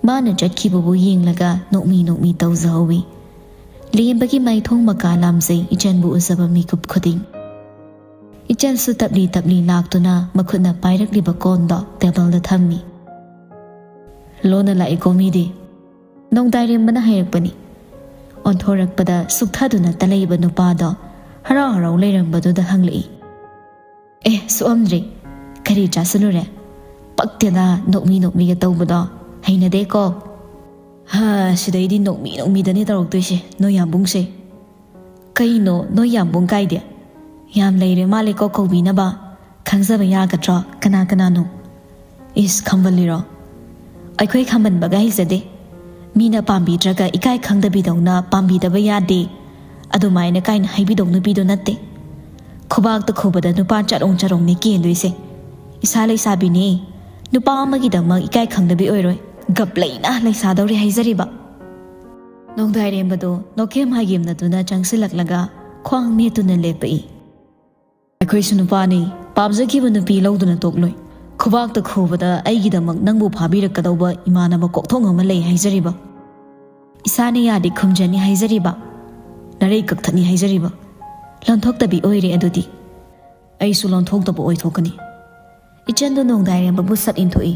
ꯃꯥꯅ ꯆꯠꯈꯤꯕꯕꯨ ꯌꯦꯡꯂꯒ ꯅꯣꯛꯃꯤ ꯅꯣꯛꯃꯤ ꯇꯧꯖꯍꯧꯏ꯫ ꯂꯦꯝꯕꯒꯤ ꯃꯥꯏꯊꯣꯡ ꯃꯀꯥ ꯂꯥꯝꯖꯩ ꯏꯆꯟꯕꯨ ꯎꯖꯕ ꯃꯤꯀꯨꯞ ꯈꯨꯗꯤꯡ꯫ ꯏꯆꯟꯁꯨ ꯇꯞꯂꯤ ꯇꯞꯂꯤ ꯂꯥꯛꯇꯨꯅ ꯃꯈꯨꯠꯅ ꯄꯥꯏꯔꯛꯂꯤꯕ ꯀꯣꯟꯗꯣ ꯇꯦꯕꯜꯗ ꯊꯝꯃꯤ꯫ "ꯂꯣꯟꯅ ꯂꯥꯛꯏꯀꯣ ꯃꯤꯗꯤ꯫" ꯅꯣꯡꯗꯥꯏꯔꯦꯝꯕꯅ ꯍꯥꯏꯔꯛꯄꯅꯤ꯫ ꯑꯣꯟꯊꯣꯔꯛꯄꯗ ꯁꯨꯛꯊꯗꯨꯅ ꯇꯂꯩꯕ ꯅꯨꯄꯥꯗꯣ ꯍꯔꯥꯎ ꯍꯔꯥꯎ ꯂꯩꯔꯝꯕꯗꯨꯗ ꯍꯪꯂꯛꯏ꯫ "ꯑꯦ, ꯁꯣꯛꯑꯝꯗ꯭ꯔꯦ꯫ ꯀꯔꯤ ꯆꯥꯁꯤꯜꯂꯨꯔꯦ? ꯄꯛꯇꯦꯗ, ꯅꯣꯛꯃꯤ ꯅꯣꯛꯃꯤꯒ ꯇꯧꯕꯗꯣ꯫ ꯍꯩꯅꯗꯦꯀꯣ꯫" "ꯍꯥ, ꯁꯤꯗꯩꯗꯤ ꯅꯣꯛꯃꯤ ꯅꯣꯛꯃꯤꯗꯅꯦ ꯇꯧꯔꯛꯇꯣꯏꯁꯦ, ꯅꯣꯏ ꯌꯥꯝꯕꯨꯡꯁꯦ꯫" "ꯀꯩꯅꯣ, ꯅꯣꯏ ꯌꯥꯝꯕꯨꯡ ꯀꯥꯏꯗꯤ? ꯌꯥꯝ ꯂꯩꯔꯦ ꯃꯥꯜꯂꯦꯀꯣ ꯀꯧꯕꯤꯅꯕ꯫ ꯈꯪꯖꯕ ꯌꯥꯒꯗ꯭ꯔꯣ, ꯀꯅꯥ ꯀꯅꯥꯅꯣ?" "ꯏꯁ, ꯈꯝꯕꯜꯂꯤꯔꯣ? ꯑꯩꯈꯣꯏ ꯈꯝꯕꯟꯕꯒ ꯍꯩꯖꯗꯦ꯫ ꯃꯤꯅ ꯄꯥꯝꯕꯤꯗ꯭ꯔꯒ ꯏꯀꯥꯏ ꯈꯪꯗꯕꯤꯗꯧꯅ ꯄꯥꯝꯕꯤꯗꯕ ꯌꯥꯗꯦ꯫ ꯑꯗꯨꯃꯥꯏꯅ ꯀꯥꯏꯅ ꯍꯥꯏꯕꯤꯗꯧ ꯅꯨꯄꯤꯗꯣ ꯅꯠꯇꯦ꯫ ꯈꯨꯕꯥꯛꯇ ꯈꯨꯕꯗ ꯅꯨꯄꯥ ꯆꯔꯣꯡ ꯆꯔꯣꯡꯅꯦ ꯀꯦꯟꯗꯣꯏꯁꯦ꯫ ꯏꯁꯥ ꯂꯩꯁꯥꯕꯤꯅꯦ꯫ ꯅꯨꯄꯥ ꯑꯃꯒꯤꯗꯃꯛ ꯏꯀꯥꯏ ꯈꯪꯗꯕꯤ ꯑꯣꯏꯔꯣꯏ꯫ ꯒꯞ ꯂꯩꯅ ꯂꯩꯁꯥꯗꯧꯔꯦ ꯍꯥꯏꯖꯔꯤꯕ꯫" ꯅꯣꯡꯗꯥꯏꯔꯦꯝꯕꯗꯣ ꯅꯣꯀꯦꯝ ꯍꯥꯏꯒꯦꯝꯅꯗꯨꯅ ꯆꯪꯁꯤꯜꯂꯛꯂꯒ ꯈ꯭ꯋꯥꯡ ꯅꯦꯠꯇꯨꯅ ꯂꯦꯞꯄꯛꯏ꯫ "ꯑꯩꯈꯣꯏꯁꯨ ꯅꯨꯄꯥꯅꯤ, ꯄꯥꯝꯖꯈꯤꯕ ꯅꯨꯄꯤ ꯂꯧꯗꯨꯅ ꯇꯣꯛꯂꯣꯏ꯫ ꯈꯨꯕꯥꯛꯇ ꯈꯨꯕꯗ ꯑꯩꯒꯤꯗꯃꯛ ꯅꯪꯕꯨ ꯐꯥꯕꯤꯔꯛꯀꯗꯧꯕ ꯏꯃꯥꯟꯅꯕ ꯀꯣꯛꯊꯣꯡ ꯑꯃ ꯂꯩ ꯍꯥꯏꯖꯔꯤꯕ꯫ ꯏꯁꯥꯅ ꯌꯥꯗꯦ ꯈꯨꯝꯖꯅꯤ ꯍꯥꯏꯖꯔꯤꯕ꯫ ꯅꯔꯩ ꯀꯛꯊꯠꯅꯤ ꯍꯥꯏꯖꯔꯤꯕ꯫ ꯂꯣꯟꯊꯣꯛꯇꯕꯤ ꯑꯣꯏꯔꯦ ꯑꯗꯨꯗꯤ꯫ ꯑꯩꯁꯨ ꯂꯣꯟꯊꯣꯛꯇꯕ ꯑꯣꯏꯊꯣꯛꯀꯅꯤ꯫" ꯏꯆꯟꯗꯨ ꯅꯣꯡꯗꯥꯏꯔꯦꯝꯕꯕꯨ ꯁꯠ ꯏꯟꯊꯣꯛꯏ꯫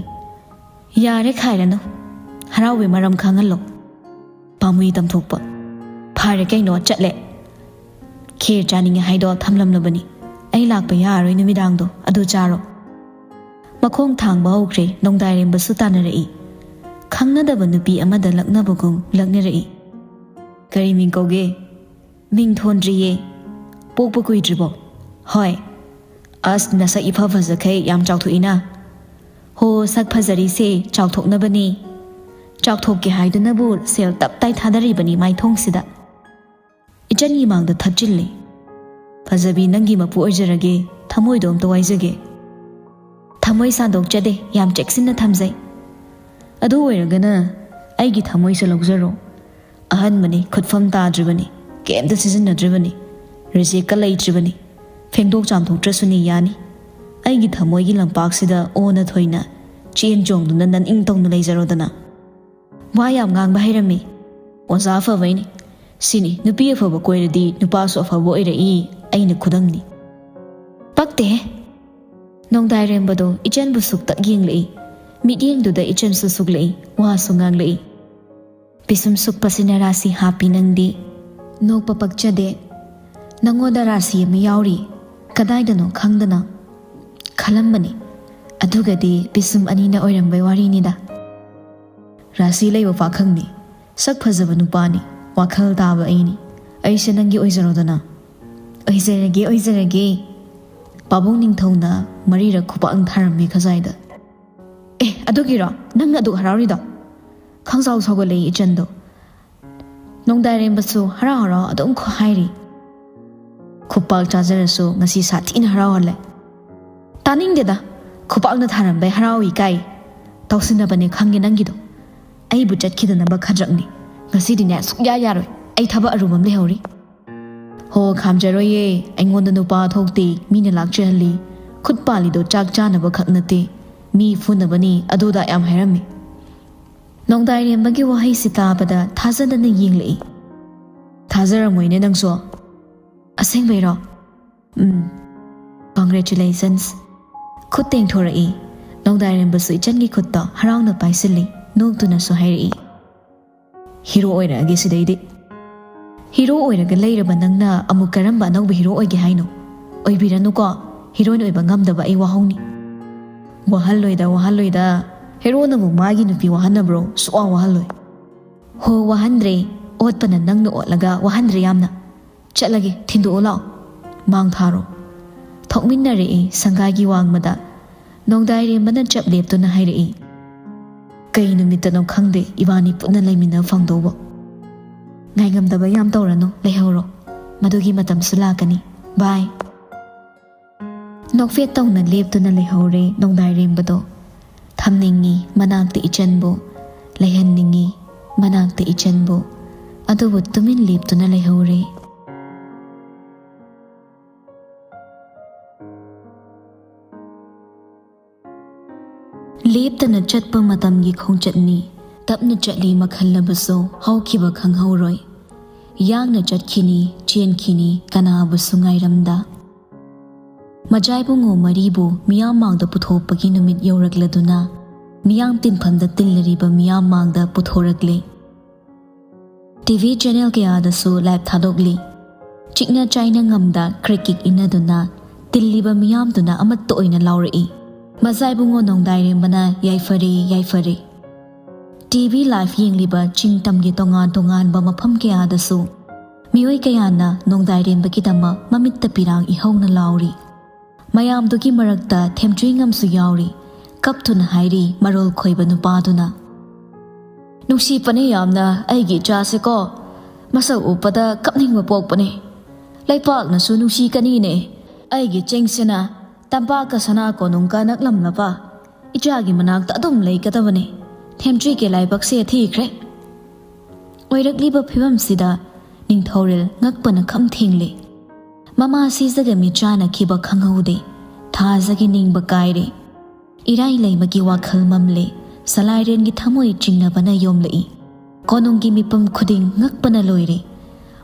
"ꯌꯥꯔꯦ ꯈꯥꯏꯔꯅꯨ꯫ ꯍꯔꯥꯎꯕꯩ ꯃꯔꯝ ꯈꯪꯍꯜꯂꯣ꯫ ꯄꯥꯝꯃꯨꯏ ꯇꯝꯊꯣꯛꯄ꯫ ꯐꯔꯦ ꯀꯩꯅꯣ, ꯆꯠꯂꯦ꯫ ꯈꯦꯔ ꯆꯥꯅꯤꯡꯉꯦ ꯍꯥꯏꯗꯣ ꯊꯝꯂꯝꯂꯕꯅꯤ꯫ ꯑꯩ ꯂꯥꯛꯄ ꯌꯥꯔꯔꯣꯏ ꯅꯨꯃꯤꯗꯥꯡꯗꯣ, ꯑꯗꯨ ꯆꯥꯔꯣ꯫" ꯃꯈꯣꯡ ꯊꯥꯡꯕ ꯍꯧꯈ꯭ꯔꯦ, ꯅꯣꯡꯗꯥꯏꯔꯦꯝꯕꯁꯨ ꯇꯥꯟꯅꯔꯛꯏ꯫ ꯈꯪꯅꯗꯕ ꯅꯨꯄꯤ ꯑꯃꯗ ꯂꯛꯅꯕꯒꯨꯝ ꯂꯛꯅꯔꯛꯏ꯫ "ꯀꯔꯤ ꯃꯤꯡ ꯀꯧꯒꯦ?" "ꯃꯤꯡ ꯊꯣꯟꯗ꯭ꯔꯤꯌꯦ꯫" "ꯄꯣꯛꯄ ꯀꯨꯏꯗ꯭ꯔꯤꯕꯣ?" "ꯍꯣꯏ꯫" "ꯑꯁ, ꯅꯁꯛ ꯏꯐ ꯐꯖꯈꯩ ꯌꯥꯝ ꯆꯥꯎꯊꯣꯛꯏꯅ꯫" "ꯍꯣ, ꯁꯛ ꯐꯖꯔꯤꯁꯦ ꯆꯥꯎꯊꯣꯛꯅꯕꯅꯦ꯫" ꯆꯥꯛ ꯊꯣꯛꯀꯦ ꯍꯥꯏꯗꯨꯅꯕꯨ ꯁꯦꯜ ꯇꯞ ꯇꯥꯏ ꯊꯥꯗꯔꯤꯕꯅꯤ ꯃꯥꯏꯊꯣꯡꯁꯤꯗ꯫ ꯏꯆꯟꯒꯤ ꯃꯥꯡꯗ ꯊꯛꯆꯤꯜꯂꯤ꯫ "ꯐꯖꯕꯤ, ꯅꯪꯒꯤ ꯃꯄꯨ ꯑꯣꯏꯖꯔꯒꯦ, ꯊꯃꯣꯏꯗꯣ ꯑꯝꯇ ꯋꯥꯏꯖꯒꯦ"꯫ "ꯊꯃꯣꯏ ꯁꯥꯟꯗꯣꯛꯆꯗꯦ, ꯌꯥꯝ ꯆꯦꯛꯁꯤꯟꯅ ꯊꯝꯖꯩ"꯫ "ꯑꯗꯨ ꯑꯣꯏꯔꯒꯅ ꯑꯩꯒꯤ ꯊꯃꯣꯏꯁꯦ ꯂꯧꯖꯔꯣ꯫ ꯑꯍꯟꯕꯅꯤ, ꯈꯨꯠꯐꯝ ꯇꯥꯗ꯭ꯔꯤꯕꯅꯤ, ꯀꯩꯝꯇ ꯁꯤꯖꯤꯟꯅꯗ꯭ꯔꯤꯕꯅꯤ, ꯔꯤꯖꯦꯛꯀ ꯂꯩꯇ꯭ꯔꯤꯕꯅꯤ, ꯐꯦꯡꯗꯣꯛ ꯆꯥꯝꯊꯣꯛꯇ꯭ꯔꯁꯨꯅꯦ ꯌꯥꯅꯤ꯫ ꯑꯩꯒꯤ ꯊꯃꯣꯏꯒꯤ ꯂꯝꯄꯥꯛꯁꯤꯗ ꯑꯣꯟꯅ ꯊꯣꯏꯅ ꯆꯦꯟ ꯆꯣꯡꯗꯨꯅ ꯅꯅꯤꯡ ꯇꯧꯅ ꯂꯩꯖꯔꯣꯗꯅ"꯫ ꯋꯥ ꯌꯥꯝ ꯉꯥꯡꯕ ꯍꯩꯔꯝꯃꯤ꯫ ꯑꯣꯖꯥ ꯑꯐꯕꯩꯅꯤ꯫ ꯁꯤꯅꯤ, ꯅꯨꯄꯤ ꯑꯐꯕ ꯀꯣꯏꯔꯗꯤ ꯅꯨꯄꯥꯁꯨ ꯑꯐꯕ ꯑꯣꯏꯔꯛꯏ꯫ ꯑꯩꯅ ꯈꯨꯗꯝꯅꯤ꯫ ꯄꯛꯇꯦꯍꯦ꯫ ꯅꯣꯡꯗꯥꯏꯔꯦꯝꯕꯗꯣ ꯏꯆꯟꯕꯨ ꯁꯨꯛꯇꯛ ꯌꯦꯡꯂꯛꯏ꯫ ꯃꯤꯠꯌꯦꯡꯗꯨꯗ ꯏꯆꯟꯁꯨ ꯁꯨꯛꯂꯛꯏ, ꯋꯥꯁꯨ ꯉꯥꯡꯂꯛꯏ꯫ "ꯄꯤꯁꯨꯝ ꯁꯨꯛꯄꯁꯤꯅ ꯔꯥꯁꯤ ꯍꯥꯞꯄꯤ ꯅꯪꯗꯤ"꯫ "ꯅꯣꯛꯄ ꯄꯛꯆꯗꯦ꯫ ꯅꯪꯉꯣꯟꯗ ꯔꯥꯁꯤ ꯑꯃ ꯌꯥꯎꯔꯤ꯫ ꯀꯗꯥꯏꯗꯅꯣ ꯈꯪꯗꯅ ꯈꯜꯂꯝꯕꯅꯤ꯫ ꯑꯗꯨꯒꯗꯤ ꯄꯤꯁꯨꯝ ꯑꯅꯤꯅ ꯑꯣꯏꯔꯝꯕꯩ ꯋꯥꯔꯤꯅꯤꯗ"꯫ "ꯔꯥꯁꯤ ꯂꯩꯕ ꯄꯥꯈꯪꯅꯤ, ꯁꯛ ꯐꯖꯕ ꯅꯨꯄꯥꯅꯤ, ꯋꯥꯈꯜ ꯇꯥꯕ ꯑꯩꯅꯤ꯫ ꯑꯩꯁꯦ ꯅꯪꯒꯤ ꯑꯣꯏꯖꯔꯣꯗꯅ"꯫ "ꯑꯣꯏꯖꯔꯒꯦ, ꯑꯣꯏꯖꯔꯒꯦ"꯫ ꯄꯥꯕꯨꯡ ꯅꯤꯡꯊꯧꯅ ꯃꯔꯤꯔꯛ ꯈꯨꯄꯥꯛꯅ ꯊꯥꯔꯝꯃꯤ ꯈꯖꯥꯏꯗ꯫ "ꯑꯦ, ꯑꯗꯨꯒꯤꯔꯣ ꯅꯪ ꯑꯗꯨꯛ ꯍꯔꯥꯎꯔꯤꯗꯣ?" ꯈꯪꯁꯥꯎ ꯁꯥꯎꯒꯠꯂꯛꯏ ꯏꯆꯟꯗꯣ꯫ ꯅꯣꯡꯗꯥꯏꯔꯦꯝꯕꯁꯨ ꯍꯔꯥꯎ ꯍꯔꯥꯎ ꯑꯗꯨꯝ ꯈꯨꯍꯥꯏꯔꯤ꯫ "ꯈꯨꯄꯥꯛ ꯆꯥꯖꯔꯁꯨ ꯉꯁꯤ ꯁꯥꯊꯤꯅ ꯍꯔꯥꯎꯍꯜꯂꯦ"꯫ "ꯇꯥꯅꯤꯡꯗꯦꯗ, ꯈꯨꯄꯥꯛꯅ ꯊꯥꯔꯝꯕꯩ ꯍꯔꯥꯎꯏ ꯀꯥꯏ꯫ ꯇꯧꯁꯤꯟꯅꯕꯅꯦ ꯈꯪꯉꯦ ꯅꯪꯒꯤꯗꯣ꯫ ꯑꯩꯕꯨ ꯆꯠꯈꯤꯗꯅꯕ ꯈꯗ꯭ꯔꯛꯅꯤ꯫ ꯉꯁꯤꯗꯤꯅꯦ ꯁꯨꯛꯌꯥ ꯌꯥꯔꯣꯏ꯫ ꯑꯩ ꯊꯕꯛ ꯑꯔꯨꯕ ꯑꯃ ꯂꯩꯍꯧꯔꯤ"꯫ "ꯍꯣ, ꯈꯥꯝꯖꯔꯣꯏꯌꯦ꯫ ꯑꯩꯉꯣꯟꯗ ꯅꯨꯄꯥ ꯊꯣꯛꯇꯦ, ꯃꯤꯅ ꯂꯥꯛꯆꯍꯜꯂꯤ꯫ ꯈꯨꯠ ꯄꯥꯜꯂꯤꯗꯣ ꯆꯥꯛ ꯆꯥꯅꯕ ꯈꯛ ꯅꯠꯇꯦ, ꯃꯤ ꯐꯨꯅꯕꯅꯤ"꯫ ꯑꯗꯨꯗ ꯌꯥꯝ ꯍꯥꯏꯔꯝꯃꯤ꯫ ꯅꯣꯡꯗꯥꯏꯔꯦꯝꯕꯒꯤ ꯋꯥꯍꯩꯁꯤ ꯇꯥꯕꯗ ꯊꯥꯖꯗꯅ ꯌꯦꯡꯂꯛꯏ꯫ "ꯊꯥꯖꯔꯝꯃꯣꯏꯅꯦ ꯅꯪꯁꯨ"꯫ "ꯑꯁꯦꯡꯕꯩꯔꯣ?" "ꯎꯝ꯫ Congratulations"꯫ ꯈꯨꯠ ꯇꯦꯡꯊꯣꯔꯛꯏ꯫ ꯅꯣꯡꯗꯥꯏꯔꯦꯝꯕꯁꯨ ꯏꯆꯟꯒꯤ ꯈꯨꯠꯇꯣ ꯍꯔꯥꯎꯅ ꯄꯥꯏꯁꯤꯜꯂꯤ, ꯅꯣꯛꯇꯨꯅꯁꯨ ꯍꯥꯏꯔꯛꯏ꯫ "ꯍꯤꯔꯣ ꯑꯣꯏꯔꯛꯑꯒꯦ ꯁꯤꯗꯩꯗꯤ"꯫ "ꯍꯤꯔꯣ ꯑꯣꯏꯔꯒ ꯂꯩꯔꯕ ꯅꯪꯅ ꯑꯃꯨꯛ ꯀꯔꯝꯕ ꯑꯅꯧꯕ ꯍꯤꯔꯣ ꯑꯣꯏꯒꯦ ꯍꯥꯏꯅꯣ? ꯑꯣꯏꯕꯤꯔꯅꯨꯀꯣ, ꯍꯤꯔꯣꯏꯟ ꯑꯣꯏꯕ ꯉꯝꯗꯕ ꯑꯩ ꯋꯥꯍꯧꯅꯤ"꯫ "ꯋꯥꯍꯜꯂꯣꯏꯗ, ꯋꯥꯍꯜꯂꯣꯏꯗ꯫ ꯍꯦꯔꯣꯅꯕꯨ ꯃꯥꯒꯤ ꯅꯨꯄꯤ ꯋꯥꯍꯟꯅꯕ꯭ꯔꯣ? ꯁꯨꯛꯋꯥ ꯋꯥꯍꯜꯂꯣꯏ"꯫ "ꯍꯣ, ꯋꯥꯍꯟꯗ꯭ꯔꯦ꯫ ꯑꯣꯠꯄꯅ ꯅꯪꯅ ꯑꯣꯠꯂꯒ ꯋꯥꯍꯟꯗ꯭ꯔꯦ ꯌꯥꯝꯅ꯫ ꯆꯠꯂꯒꯦ, ꯊꯤꯟꯗꯣꯛꯑꯣ ꯂꯥꯛꯑꯣ꯫ ꯃꯥꯡ ꯊꯥꯔꯣ"꯫ ꯊꯣꯛꯃꯤꯟꯅꯔꯛꯏ ꯁꯪꯒꯥꯏꯒꯤ ꯋꯥꯡꯃꯗ꯫ ꯅꯣꯡꯗꯥꯏꯔꯦꯝꯕꯅ ꯆꯞ ꯂꯦꯞꯇꯨꯅ ꯍꯥꯏꯔꯛꯏ꯫ ꯀꯩ ꯅꯨꯃꯤꯠꯇꯅꯣ ꯈꯪꯗꯦ ꯏꯕꯥꯅꯤ ꯄꯨꯟꯅ ꯂꯩꯃꯤꯟꯅꯕ ꯐꯪꯗꯧꯕ꯫ ꯉꯥꯏꯉꯝꯗꯕ ꯌꯥꯝ ꯇꯧꯔꯅꯨ, ꯂꯩꯍꯧꯔꯣ꯫ ꯃꯗꯨꯒꯤ ꯃꯇꯝꯁꯨ ꯂꯥꯛꯀꯅꯤ꯫ ꯕꯥꯏ꯫ ꯅꯣꯛꯐꯦꯠ ꯇꯧꯅ ꯂꯦꯞꯇꯨꯅ ꯂꯩꯍꯧꯔꯦ ꯅꯣꯡꯗꯥꯏꯔꯦꯝꯕꯗꯣ꯫ ꯊꯝꯅꯤꯡꯉꯤ ꯃꯅꯥꯛꯇ ꯏꯆꯟꯕꯨ, ꯂꯩꯍꯟꯅꯤꯡꯉꯤ ꯃꯅꯥꯛꯇ ꯏꯆꯟꯕꯨ, ꯑꯗꯨꯕꯨ ꯇꯨꯃꯤꯟ ꯂꯦꯞꯇꯨꯅ ꯂꯩꯍꯧꯔꯦ꯫ ꯂꯦꯞꯇꯅ ꯆꯠꯄ ꯃꯇꯝꯒꯤ ꯈꯣꯡꯆꯠꯅꯤ꯫ ꯇꯞꯅ ꯆꯠꯂꯤ ꯃꯈꯜꯂꯕꯁꯨ ꯍꯧꯈꯤꯕ ꯈꯪꯍꯧꯔꯣꯏ꯫ ꯌꯥꯡꯅ ꯆꯠꯈꯤꯅꯤ, ꯆꯦꯟꯈꯤꯅꯤ, ꯀꯅꯥꯕꯨꯁꯨ ꯉꯥꯏꯔꯝꯗ꯫ ꯃꯖꯥꯏꯕꯨꯡꯉꯣ ꯃꯔꯤꯕꯨ ꯃꯤꯌꯥꯝ ꯃꯥꯡꯗ ꯄꯨꯊꯣꯛꯄꯒꯤ ꯅꯨꯃꯤꯠ ꯌꯧꯔꯛꯂꯗꯨꯅ ꯃꯤꯌꯥꯝ ꯇꯤꯟꯐꯝꯗ ꯇꯤꯜꯂꯔꯤꯕ ꯃꯤꯌꯥꯝ ꯃꯥꯡꯗ ꯄꯨꯊꯣꯔꯛꯂꯦ꯫ ꯇꯤ ꯚꯤ ꯆꯦꯅꯦꯜ ꯀꯌꯥꯗꯁꯨ ꯂꯥꯏꯚ ꯊꯥꯗꯣꯛꯂꯤ꯫ ꯆꯤꯛꯅ ꯆꯥꯏꯅ ꯉꯝꯗ ꯀ꯭ꯔꯤꯛ ꯀꯤꯛ ꯏꯟꯅꯗꯨꯅ ꯇꯤꯜꯂꯤꯕ ꯃꯤꯌꯥꯝꯗꯨꯅ ꯑꯃꯠꯇ ꯑꯣꯏꯅ ꯂꯥꯎꯔꯛꯏ꯫ ꯃꯖꯥꯏꯕꯨꯡꯉꯣ ꯅꯣꯡꯗꯥꯏꯔꯦꯝꯕꯅ ꯌꯥꯏꯐꯔꯦ, ꯌꯥꯏꯐꯔꯦ꯫ ꯇꯤ ꯚꯤ ꯂꯥꯏꯚ ꯌꯦꯡꯂꯤꯕ ꯆꯤꯡ ꯇꯝꯒꯤ ꯇꯣꯉꯥꯟ ꯇꯣꯉꯥꯟꯕ ꯃꯐꯝ ꯀꯌꯥꯗꯁꯨ ꯃꯤꯑꯣꯏ ꯀꯌꯥꯅ ꯅꯣꯡꯗꯥꯏꯔꯦꯝꯕꯒꯤꯗꯃꯛ ꯃꯃꯤꯠꯇ ꯄꯤꯔꯥꯡ ꯏꯍꯧꯅ ꯂꯥꯎꯔꯤ꯫ ꯃꯌꯥꯝꯗꯨꯒꯤ ꯃꯔꯛꯇ ꯊꯦꯝꯆꯨꯏꯉꯝꯁꯨ ꯌꯥꯎꯔꯤ꯫ ꯀꯞꯇꯨꯅ ꯍꯥꯏꯔꯤ ꯃꯔꯣꯜ ꯈꯣꯏꯕ ꯅꯨꯄꯥꯗꯨꯅ, "ꯅꯨꯡꯁꯤꯕꯅ ꯌꯥꯝꯅ ꯑꯩꯒꯤ ꯏꯆꯥꯁꯦꯀꯣ꯫ ꯃꯁꯛ ꯎꯕꯗ ꯀꯞꯅꯤꯡꯕ ꯄꯣꯛꯄꯅꯦ꯫ ꯂꯩꯄꯥꯛꯅꯁꯨ ꯅꯨꯡꯁꯤꯒꯅꯤꯅꯦ꯫ ꯑꯩꯒꯤ ꯆꯤꯡꯁꯤꯅ ꯇꯝꯄꯥꯛꯀ ꯁꯅꯥ ꯀꯣꯅꯨꯡꯒ ꯅꯛꯂꯝꯂꯕ ꯏꯆꯥꯒꯤ ꯃꯅꯥꯛꯇ ꯑꯗꯨꯝ ꯂꯩꯒꯗꯕꯅꯦ꯫ ꯊꯦꯝꯆꯨꯏꯒꯤ ꯂꯥꯏꯕꯛꯁꯦ ꯊꯤꯈ꯭ꯔꯦ"꯫ ꯑꯣꯏꯔꯛꯂꯤꯕ ꯐꯤꯕꯝꯁꯤꯗ ꯅꯤꯡꯊꯧꯔꯦꯜ ꯉꯛꯄꯅ ꯈꯝ ꯊꯦꯡꯂꯦ꯫ ꯃꯃꯥ ꯁꯤꯖꯒ ꯃꯤꯆꯥꯅꯈꯤꯕ ꯈꯪꯍꯧꯗꯦ꯫ ꯊꯥꯖꯒꯤ ꯅꯤꯡꯕ ꯀꯥꯏꯔꯦ꯫ ꯏꯔꯥꯏ ꯂꯩꯃꯒꯤ ꯋꯥꯈꯜ ꯃꯝꯂꯦ꯫ ꯁꯂꯥꯏꯔꯦꯟꯒꯤ ꯊꯃꯣꯏ ꯆꯤꯡꯅꯕꯅ ꯌꯣꯝꯂꯛꯏ꯫ ꯀꯣꯅꯨꯡꯒꯤ ꯃꯤꯄꯨꯝ ꯈꯨꯗꯤꯡ ꯉꯛꯄꯅ ꯂꯣꯏꯔꯦ꯫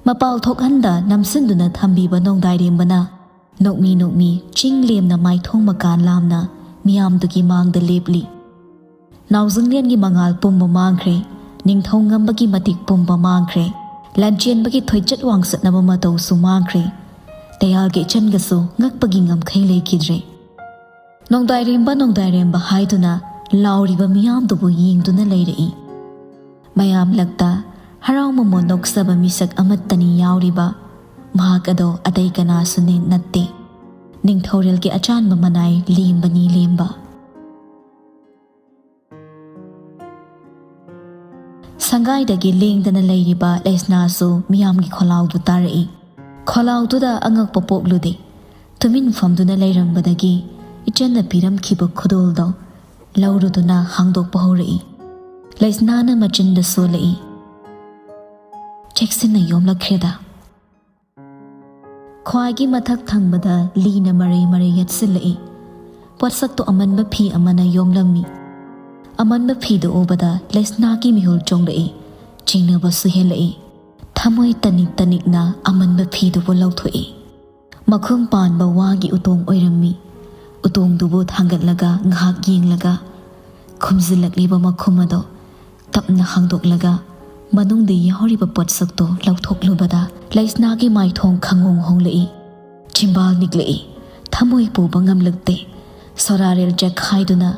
ꯃꯄꯥꯜ ꯊꯣꯛꯍꯟꯗ ꯅꯝꯁꯤꯟꯗꯨꯅ ꯊꯝꯕꯤꯕ ꯅꯣꯡꯗꯥꯏꯔꯦꯝꯕꯅ ꯅꯣꯛꯃꯤ ꯅꯣꯛꯃꯤ ꯆꯤꯡ ꯂꯦꯝꯅ ꯃꯥꯏꯊꯣꯡ ꯃꯀꯥꯟ ꯂꯥꯝꯅ ꯃꯤꯌꯥꯝꯗꯨꯒꯤ ꯃꯥꯡꯗ ꯂꯦꯞꯂꯤ꯫ ꯅꯥꯎꯖꯤꯡꯂꯦꯟꯒꯤ ꯃꯉꯥꯜ ꯄꯨꯝꯕ ꯃꯥꯡꯈ꯭ꯔꯦ꯫ ꯅꯤꯡꯊꯧ ꯉꯝꯕꯒꯤ ꯃꯇꯤꯛ ꯄꯨꯝꯕ ꯃꯥꯡꯈ꯭ꯔꯦ꯫ ꯂꯥꯟꯆꯦꯟꯕꯒꯤ ꯊꯣꯏꯆꯠ ꯋꯥꯡꯆꯠꯅꯕ ꯃꯇꯧꯁꯨ ꯃꯥꯡꯈ꯭ꯔꯦ꯫ ꯇꯌꯥꯜꯒꯤ ꯏꯆꯟꯒꯁꯨ ꯉꯛꯄꯒꯤ ꯉꯝꯈꯩ ꯂꯩꯈꯤꯗ꯭ꯔꯦ꯫ "ꯅꯣꯡꯗꯥꯏꯔꯦꯝꯕ, ꯅꯣꯡꯗꯥꯏꯔꯦꯝꯕ" ꯍꯥꯏꯗꯨꯅ ꯂꯥꯎꯔꯤꯕ ꯃꯤꯌꯥꯝꯗꯨꯕꯨ ꯌꯦꯡꯗꯨꯅ ꯂꯩꯔꯛꯏ꯫ ꯃꯌꯥꯝ ꯂꯛꯇ ꯍꯔꯥꯎ ꯃꯃꯣꯟ ꯅꯣꯛꯆꯕ ꯃꯤꯁꯛ ꯑꯃꯠꯇꯅꯤ ꯌꯥꯎꯔꯤꯕ꯫ ꯃꯍꯥꯛ ꯑꯗꯣ ꯑꯇꯩ ꯀꯅꯥꯁꯨꯅꯤ ꯅꯠꯇꯦ꯫ ꯅꯤꯡꯊꯧꯔꯦꯜꯒꯤ ꯑꯆꯥꯟꯕ ꯃꯅꯥꯏ ꯂꯦꯝꯕꯅꯤ ꯂꯦꯝꯕ꯫ ꯁꯪꯒꯥꯏꯗꯒꯤ ꯂꯦꯡꯗꯅ ꯂꯩꯔꯤꯕ ꯂꯩꯁꯅꯥꯁꯨ ꯃꯤꯌꯥꯝꯒꯤ ꯈꯣꯜꯂꯥꯎꯗꯨ ꯇꯥꯔꯛꯏ꯫ ꯈꯣꯜꯂꯥꯎꯗꯨꯗ ꯑꯉꯛꯄ ꯄꯣꯛꯂꯨꯗꯦ꯫ ꯇꯨꯃꯤꯟ ꯐꯝꯗꯨꯅ ꯂꯩꯔꯝꯕꯗꯒꯤ ꯏꯆꯟꯅ ꯄꯤꯔꯝꯈꯤꯕ ꯈꯨꯗꯣꯜꯗꯣ ꯂꯧꯔꯨꯗꯨꯅ ꯍꯥꯡꯗꯣꯛꯄ ꯍꯧꯔꯛꯏ꯫ ꯂꯩꯁꯅꯥꯅ ꯃꯆꯤꯟꯗ ꯁꯣꯜꯂꯛꯏ, "ꯆꯦꯛꯁꯤꯟꯅ ꯌꯣꯝꯂꯛꯈ꯭ꯔꯦꯗ"꯫ ꯈ꯭ꯋꯥꯏꯒꯤ ꯃꯊꯛ ꯊꯪꯕꯗ ꯂꯤꯅ ꯃꯔꯩ ꯃꯔꯩ ꯌꯦꯠꯁꯤꯜꯂꯛꯏ꯫ ꯄꯣꯠꯁꯛꯇꯣ ꯑꯃꯟꯕ ꯐꯤ ꯑꯃꯅ ꯌꯣꯝꯂꯝꯃꯤ꯫ ꯑꯃꯟꯕ ꯐꯤꯗꯨ ꯎꯕꯗ ꯂꯩꯁꯅꯥꯒꯤ ꯃꯤꯍꯨꯜ ꯆꯣꯡꯂꯛꯏ꯫ ꯆꯤꯡꯅꯕꯁꯨ ꯍꯦꯜꯂꯛꯏ꯫ ꯊꯃꯣꯏ ꯇꯅꯤꯛ ꯇꯅꯤꯛꯅ ꯑꯃꯟꯕ ꯐꯤꯗꯨꯕꯨ ꯂꯧꯊꯣꯛꯏ꯫ ꯃꯈꯨꯝ ꯄꯥꯟꯕ ꯋꯥꯒꯤ ꯎꯇꯣꯡ ꯑꯣꯏꯔꯝꯃꯤ꯫ ꯎꯇꯣꯡꯗꯨꯕꯨ ꯊꯥꯡꯒꯠꯂꯒ ꯉꯥꯏꯍꯥꯛ ꯌꯦꯡꯂꯒ, ꯈꯨꯝꯖꯤꯜꯂꯛꯂꯤꯕ ꯃꯈꯨꯝ ꯑꯗꯣ ꯇꯞꯅ ꯍꯥꯡꯗꯣꯛꯂꯒ ꯃꯅꯨꯡꯗ ꯌꯥꯎꯔꯤꯕ ꯄꯣꯠꯁꯛꯇꯣ ꯂꯧꯊꯣꯛꯂꯨꯕꯗ ꯂꯩꯁꯅꯥꯒꯤ ꯃꯥꯏꯊꯣꯡ ꯈꯪꯍꯣꯡ ꯍꯣꯡꯂꯛꯏ꯫ ꯆꯤꯝꯕꯥꯜ ꯅꯤꯛꯂꯛꯏ꯫ ꯊꯃꯣꯏ ꯄꯨꯕ ꯉꯝꯂꯛꯇꯦ꯫ ꯁꯣꯔꯥꯔꯦꯜ ꯆꯦꯛꯈꯥꯏꯗꯨꯅ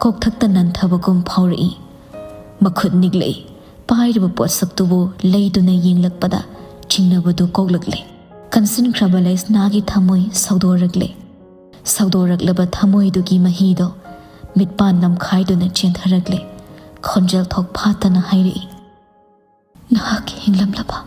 ꯀꯣꯛꯊꯛꯇ ꯅꯟꯊꯕꯒꯨꯝ ꯐꯥꯎꯔꯛꯏ꯫ ꯃꯈꯨꯠ ꯅꯤꯛꯂꯛꯏ꯫ ꯄꯥꯏꯔꯤꯕ ꯄꯣꯠꯁꯛꯇꯨꯕꯨ ꯂꯩꯗꯨꯅ ꯌꯦꯡꯂꯛꯄꯗ ꯆꯤꯡꯅꯕꯗꯨ ꯀꯣꯛꯂꯛꯂꯦ꯫ ꯀꯟꯁꯤꯟꯈ꯭ꯔꯕ ꯂꯩꯁꯅꯥꯒꯤ ꯊꯃꯣꯏ ꯁꯧꯗꯣꯔꯛꯂꯦ꯫ ꯁꯧꯗꯣꯔꯛꯂꯕ ꯊꯃꯣꯏꯗꯨꯒꯤ ꯃꯍꯤꯗꯣ ꯃꯤꯠꯄꯥꯟ ꯅꯝꯈꯥꯏꯗꯨꯅ ꯆꯦꯟꯊꯔꯛꯂꯦ꯫ ꯈꯣꯟꯖꯦꯜ ꯊꯣꯛ ꯐꯥꯠꯇꯅ ꯍꯥꯏꯔꯛꯏ, "ꯅꯍꯥꯛ ꯍꯤꯡꯂꯝꯂꯕ?"